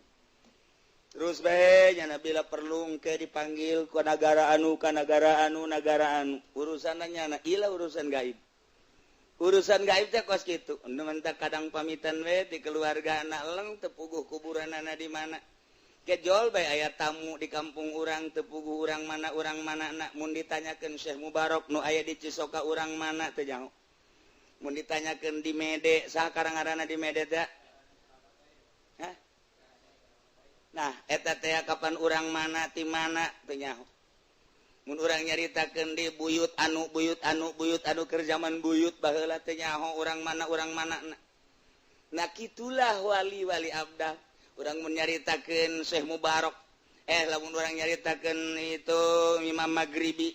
Speaker 2: Terus bae nyana bila perlu engke dipanggil ke nagara anu, ka nagara anu, nagara anu. Urusanna nyana ilah urusan gaib. Urusan gaib teh kos kitu. Nu mentak kadang pamitan we di keluarga anak leng teu puguh kuburanana di mana. Kejol bae aya tamu di kampung urang teu puguh urang mana nak mun ditanyakeun Syekh Mubarok nu aya di Cisoka urang mana teu jauh. Mun ditanyakeun di Mede saha karang-ngaranna di Mede teh? Hah? Nah, eta teh kapan urang mana ti mana teu nyaho. Mun urang nyaritakeun di buyut anu buyut anu buyut anu keur zaman buyut baheula teu nyaho urang mana Nah, kitulah wali-wali abdal. Urang mun nyaritakeun Syekh Mubarok, lamun urang nyaritakeun itu Imam Maghribi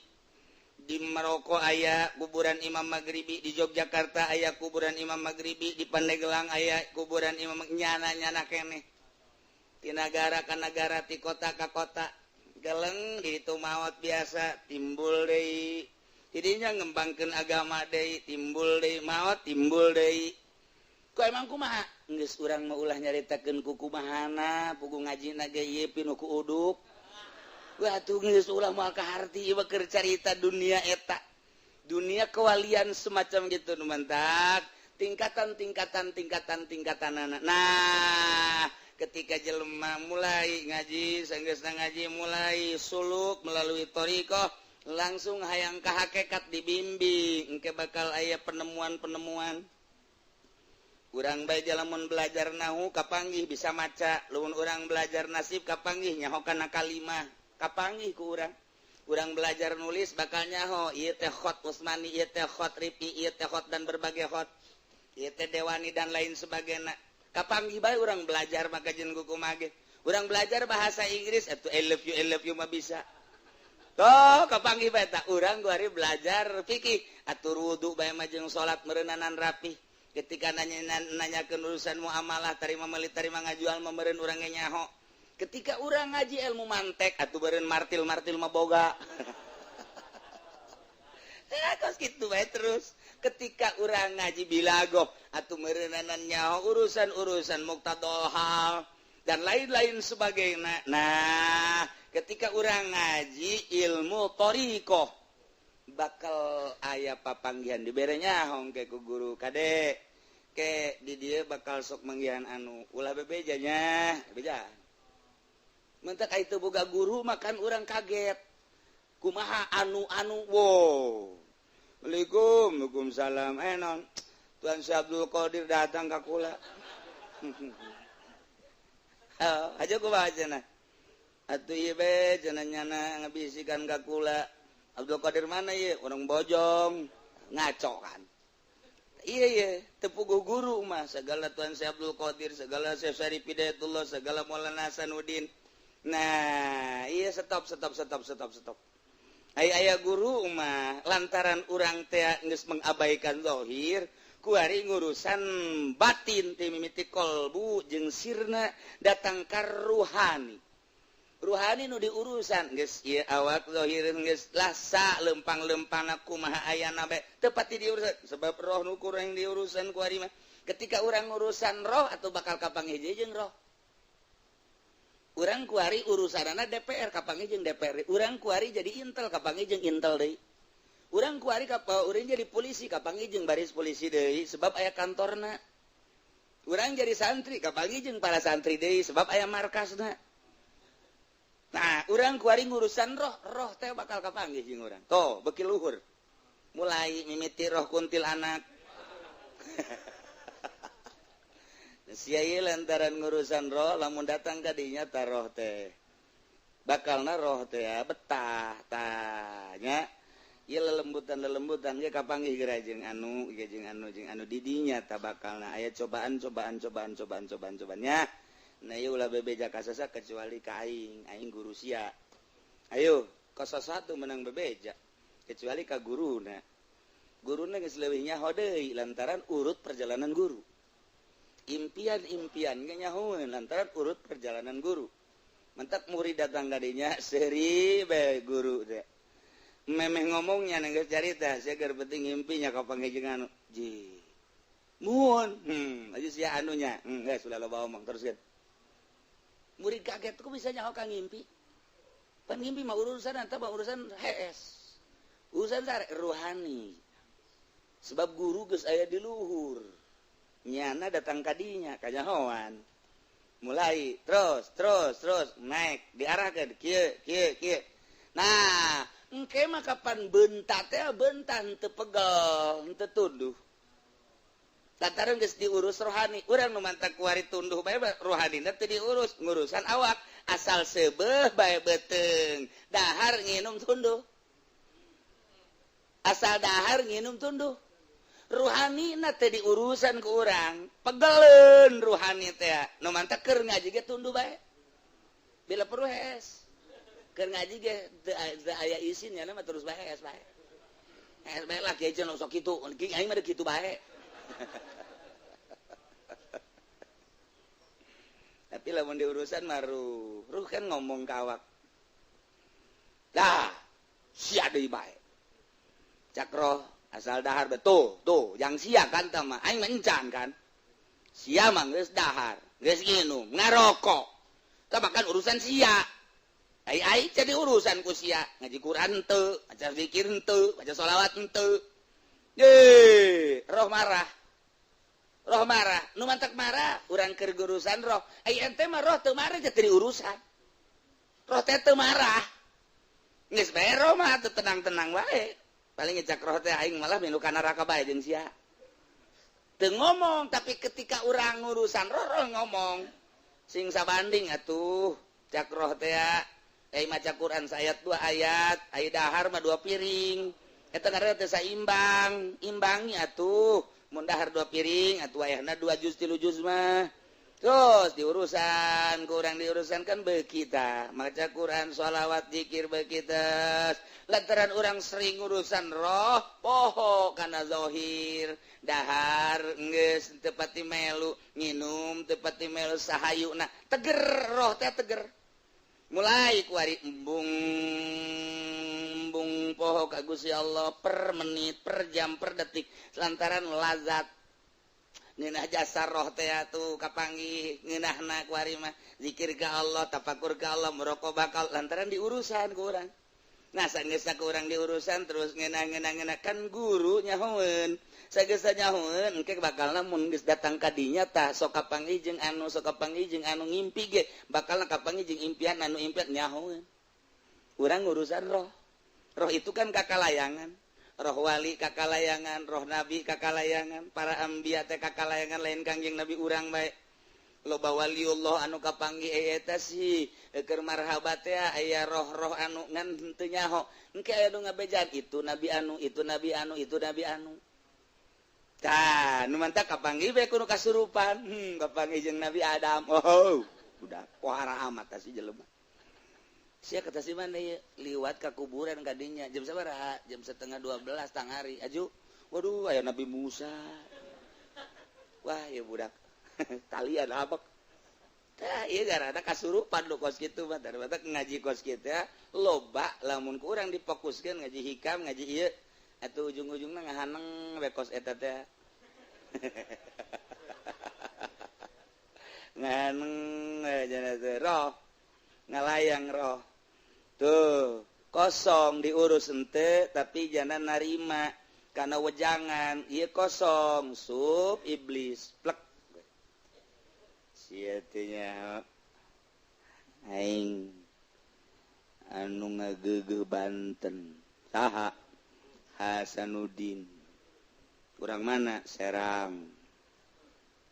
Speaker 2: di Maroko aya kuburan Imam Maghribi, di Yogyakarta aya kuburan Imam Maghribi, di Pandeglang aya kuburan Imam nyana-nyana keneh. Ti nagara ka nagara, ti kota ka kota, geleng di itu maot biasa timbul deui. Tidinya ngembangkeun agama deui, timbul deui maot, timbul deui. Ku emang kumaha? Geus urang mah ulah nyaritakeun ku kumahana, puguh ngajina ge ieu pinu ku uduk. Wah atuh geus ulah moal kaharti ieu keur carita dunia eta. Dunia kewalian semacam gitu nu mantak, tingkatan-tingkatan tingkatan-tingkatanana. Nah, ketika jelema mulai ngaji, sanggeusna ngaji mulai suluk melalui thariqah, langsung hayang ka hakikat dibimbing, engke bakal aya penemuan-penemuan. Urang bae lamun belajar nahu kapanggih bisa maca, lamun urang belajar nasib kapanggih nyaho kana kalimah, kapanggih ku urang. Urang belajar nulis bakal nyaho ieu teh khot Utsmani, ieu teh khot Rifi, ieu teh khot dan berbagai khot, ieu teh Dewani dan lain sebagainya. Kapanggih bae urang belajar maka jeung kumaha ge. Urang belajar bahasa Inggris atuh I love you mah bisa. Toh kapanggih bae tah urang kuari belajar fikih atuh wudu bae mah jeung salat meureunnanan rapih. Ketika nanyakeun urusan muamalah tarima meuli tarima ngajual mah meureun urang ge nyaho. Ketika urang ngaji ilmu mantek atuh beureun martil-martil mah boga. Kos kitu bae terus. Ketika urang ngaji bilagoh atuh meureunanan nyaho urusan-urusan muqtadol hal dan lain-lain sebagainya. Nah, ketika urang ngaji ilmu thariqah bakal aya papanggihan dibere nyaho ke ku guru kade ke di dieu bakal sok manggihan anu ulah bebeja nya beja. Mentak itu boga guru makan urang kaget kumaha anu-anu wow. Assalamualaikum, waalaikumsalam. Non Tuan Syekh Abdul Qadir datang ka kula. Aja kumaha cenah. Atuh ieu be cenah nyana ngabisikan ka kula. Abdul Qadir mana ieu? Urang Bojong. Ngaco kan. Iya iya, tepuguh guru mah segala Tuan Syekh Abdul Qadir, segala Syekh Syarif Hidayatullah, segala Maulana Hasanuddin. Nah, iya stop. Aya guru mah lantaran urang teh geus mengabaikan zahir, kuari ngurusan batin teh mimiti kolbu jeung sirna datang ka ruhani. Ruhani nu diurusan geus ieu awak zahir geus lasa lempang-lempangna kumaha ayana bae teu pati diurusan sebab roh nu kurang diurusan kuari mah. Ketika urang ngurusan roh atau bakal kapanggih jeung roh. Urang kuari urusanana DPR kapanggih jeung DPR. Urang kuari jadi Intel kapanggih jeung Intel deui. Urang kuari urang jadi polisi kapanggih jeung baris polisi deui sebab aya kantorna. Urang jadi santri kapanggih jeung para santri deui sebab aya markasna. Nah, urang kuari ngurusan roh, roh teh bakal kapanggih jeung urang. Tuh, beuki luhur. Mulai mimiti roh kuntilanak. Sia ieu lantaran ngurusan roh lamun datang ka dinya ta roh teh. Bakalna roh teh ya betah tanya. Ieu lelembutan-lelembutan ge kapanggih geura jeung anu ge jeung anu jeung anu di dinya ta bakalna aya cobaan cobaan cobaan cobaan cobaan cobaannya. Nah ieu ulah bebeja ka sasa kecuali ka aing, aing guru sia. Ayo,
Speaker 4: Kososatu menang bebeja kecuali ka guruna. Guruna geus leuwih nyaho deui lantaran urut perjalanan guru. Impian-impian ge nyahoeun lantaran urut perjalanan guru. Mentak murid datang kadinya seuri bae guru teh. Memeh ngomongnya geus carita sia keur penting ngimpinya ka panggih jeung anu. Ji. Muhun, aja sia anunya. Geus ulah loba omong teruskeun. Murid kaget kok bisa nyaho ka ngimpi. Pan ngimpi mah urusan eta mah urusan HS. Urusan sare ruhani. Sebab guru geus aya di luhur. Nyana datang kadinya kanyahoan. Mulai terus terus terus naik diarahkeun kieu kieu kieu. Nah, engke mah kapan bentak teh bentan teu pegel, teu tunduh. Lantaran geus diurus rohani, urang nu mantak kuari tunduh bae rohanina teu diurus, ngurusan awak asal seubeuh bae beuteung, dahar nginum tunduh. Asal dahar nginum tunduh. Ruhanina teh diurusan ku urang, pegeleun ruhani teh. Nu mantak keur ngaji ge tunduh bae. Bila perlu hees. Keur ngaji ge teu aya isin nya mah terus bae hees bae. Hees bae lah kieu jeung sok kitu, aing mah kitu bae. Tapi lamun diurusan mah ruh, ruh kan ngomong ka awak. Dah, sia deui bae. Cak roh asal dahar betul, tuh yang sia kan tah mah aing mah encan kan. Sia mah geus dahar, geus nginum, ngarokok. Tah bahkan urusan sia. Ai ai jadi urusan ku sia, ngaji Quran teu, maca zikir henteu, maca sholawat henteu. Ye, roh marah. Roh marah, nu mantak marah, urang keur urusan roh. Ai ente mah roh teu marah jadi urusan. Roh teh teu marah. Geus bae roh mah teu tenang-tenang wae. Paling ngecak roh teh aing malah milu ka neraka bae jeung sia. Teu ngomong, tapi ketika urang urusan roh, roh ngomong. Sing sabanding atuh cak roh teh ai maca Quran saayat 2 ayat, ai dahar mah 2 piring. Eta ngaranna teh saimbang, imbangi atuh. Mun dahar 2 piring atuh ayahna 2 juz 3 juz mah. Terus diurusan, kurang diurusan kan beuki tah. Maca Quran, sholawat, zikir beuki teh. Lantaran urang sering urusan roh, poho kana zahir, dahar geus teu pati melu, nginum teu pati melu sahayuna. Teger roh teh teger. Mulai kuari embung embung poho ka Gusti Allah per menit, per jam, per detik lantaran lazat. Ngeunah jasa roh teh atuh kapanggih ngeunahna kuari mah zikir ka Allah, tafakur ka Allah, muraqabah ka Allah lantaran diurusan ku urang. Nah sanggeus ku urang diurusan terus ngeunah-ngeunah kan guru nyahoeun. Sageus nyahoeun engke bakalna mun geus datang ka dinya tah sok kapanggih jeung anu sok kapanggih jeung anu ngimpi ge bakalna kapanggih jeung impian anu impian nyahoeun. Urang urusan roh. Roh itu kan kakalayangan. Roh wali kakalayangan, roh nabi kakalayangan, para anbiya teh kakalayangan lain kangjeng nabi urang bae. Loba waliullah anu kapanggih eta sih keur marhaba teh aya roh-roh anu ngan teu nyaho. Engke aya nu ngabejaan itu nabi anu, itu nabi anu, itu nabi anu. Tah, nu mantak kapanggih bae kudu kasurupan. Kapanggih jeung Nabi Adam. Oh, udah pohara amat tah si jelema. Sia kata si mana ya liwat ka kuburan kadinya jam sabaraha? Jam 11:30 tangari. Aju, waduh aya Nabi Musa. Wah, ya budak. Talian abek. Tah, ieu garana kasurupan lu kos kitu mah. Daripada ngaji kos kitu ya, loba lamun ku urang difokuskeun ngaji hikam, ngaji ieu. Atuh ujung-ujungna ngahaneng we kos eta teh. Ngahaneng we jana teh roh. Ngalayang roh. Tuh, kosong diurus ente tapi jangan narima karena wejangan ieu kosong sup iblis plek. Sia teh nya aing anu ngageugeuh Banten saha Hasanuddin urang mana Serang.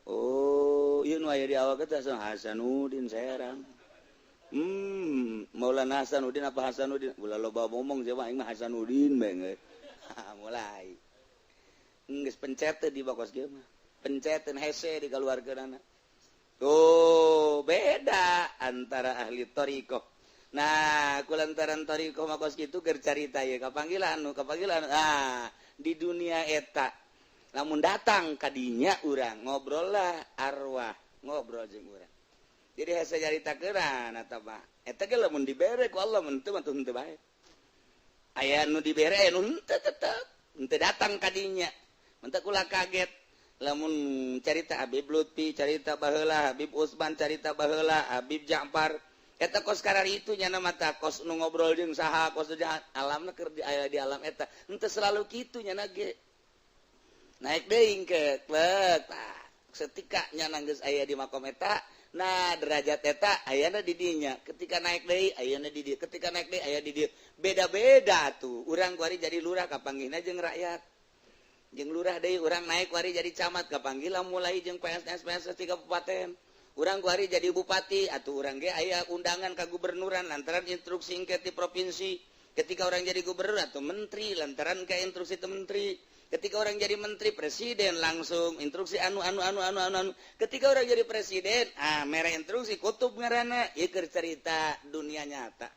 Speaker 4: Oh, ieu nu aya di awak teh Hasanuddin Serang. Maulana Hasanuddin apa Hasanuddin? Ulah loba ngomong siapa aing mah Hasanuddin bae. Mulai. Geus pencet di bakos kieu mah. Penceteun hese dikaluarkeunana. Tuh, beda antara ahli thariqah. Nah, kulantaran thoriqoh mah kos kitu, keur carita ye kapanggilan nu kapanggilan. Ah, di dunia eta lamun datang kadinya urang ngobrol lah, arwah ngobrol jeung urang. Jadi hese nyaritakeun eta mah. Eta ge lamun dibere ku Allah, mun teu mah henteu bae. Aya nu dibere, nu henteu, tetep henteu datang kadinya. Mentak ulah kaget lamun carita Habib Lutfi, carita baheula Habib Usman, carita baheula Habib Ja'far. Eta kos itu nyana mata kos nu ngobrol jeung saha, kos di alamna, keur di aya di alam eta. Henteu selalu kitu nyana ge. Naik deui ke tah setika nyana geus aya di makom eta. Nah, derajat eta ayana di dinya. Ketika naik deui, ayana di dieu. Ketika naik deui, aya di dieu. Beda-beda tuh. Urang kuari jadi lurah, kapanggihna jeung rakyat, jeung lurah deui. Urang naik kuari jadi camat, kapanggih mulai jeung PSS PSS di kabupaten. Urang kuari jadi bupati atau urang ge aya undangan ke gubernuran lantaran instruksi engke di provinsi. Ketika urang jadi gubernur atau menteri, lantaran ke instruksi itu menteri. Ketika urang jadi menteri, presiden langsung instruksi anu anu anu anu anu anu. Ketika urang jadi presiden, ah, mere instruksi kutub ngaranna. Ieu keur cerita dunia nyata.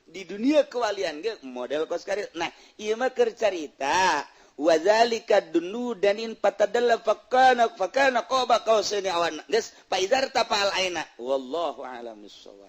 Speaker 4: Di dunia kewalian ge model kos. Nah, ieu mah keur carita wazalika dunu danin fatadalla fakana fakana qaba qausaini aw adna. Geus, fa izar tafal aina, wallahu a'lam bissawab.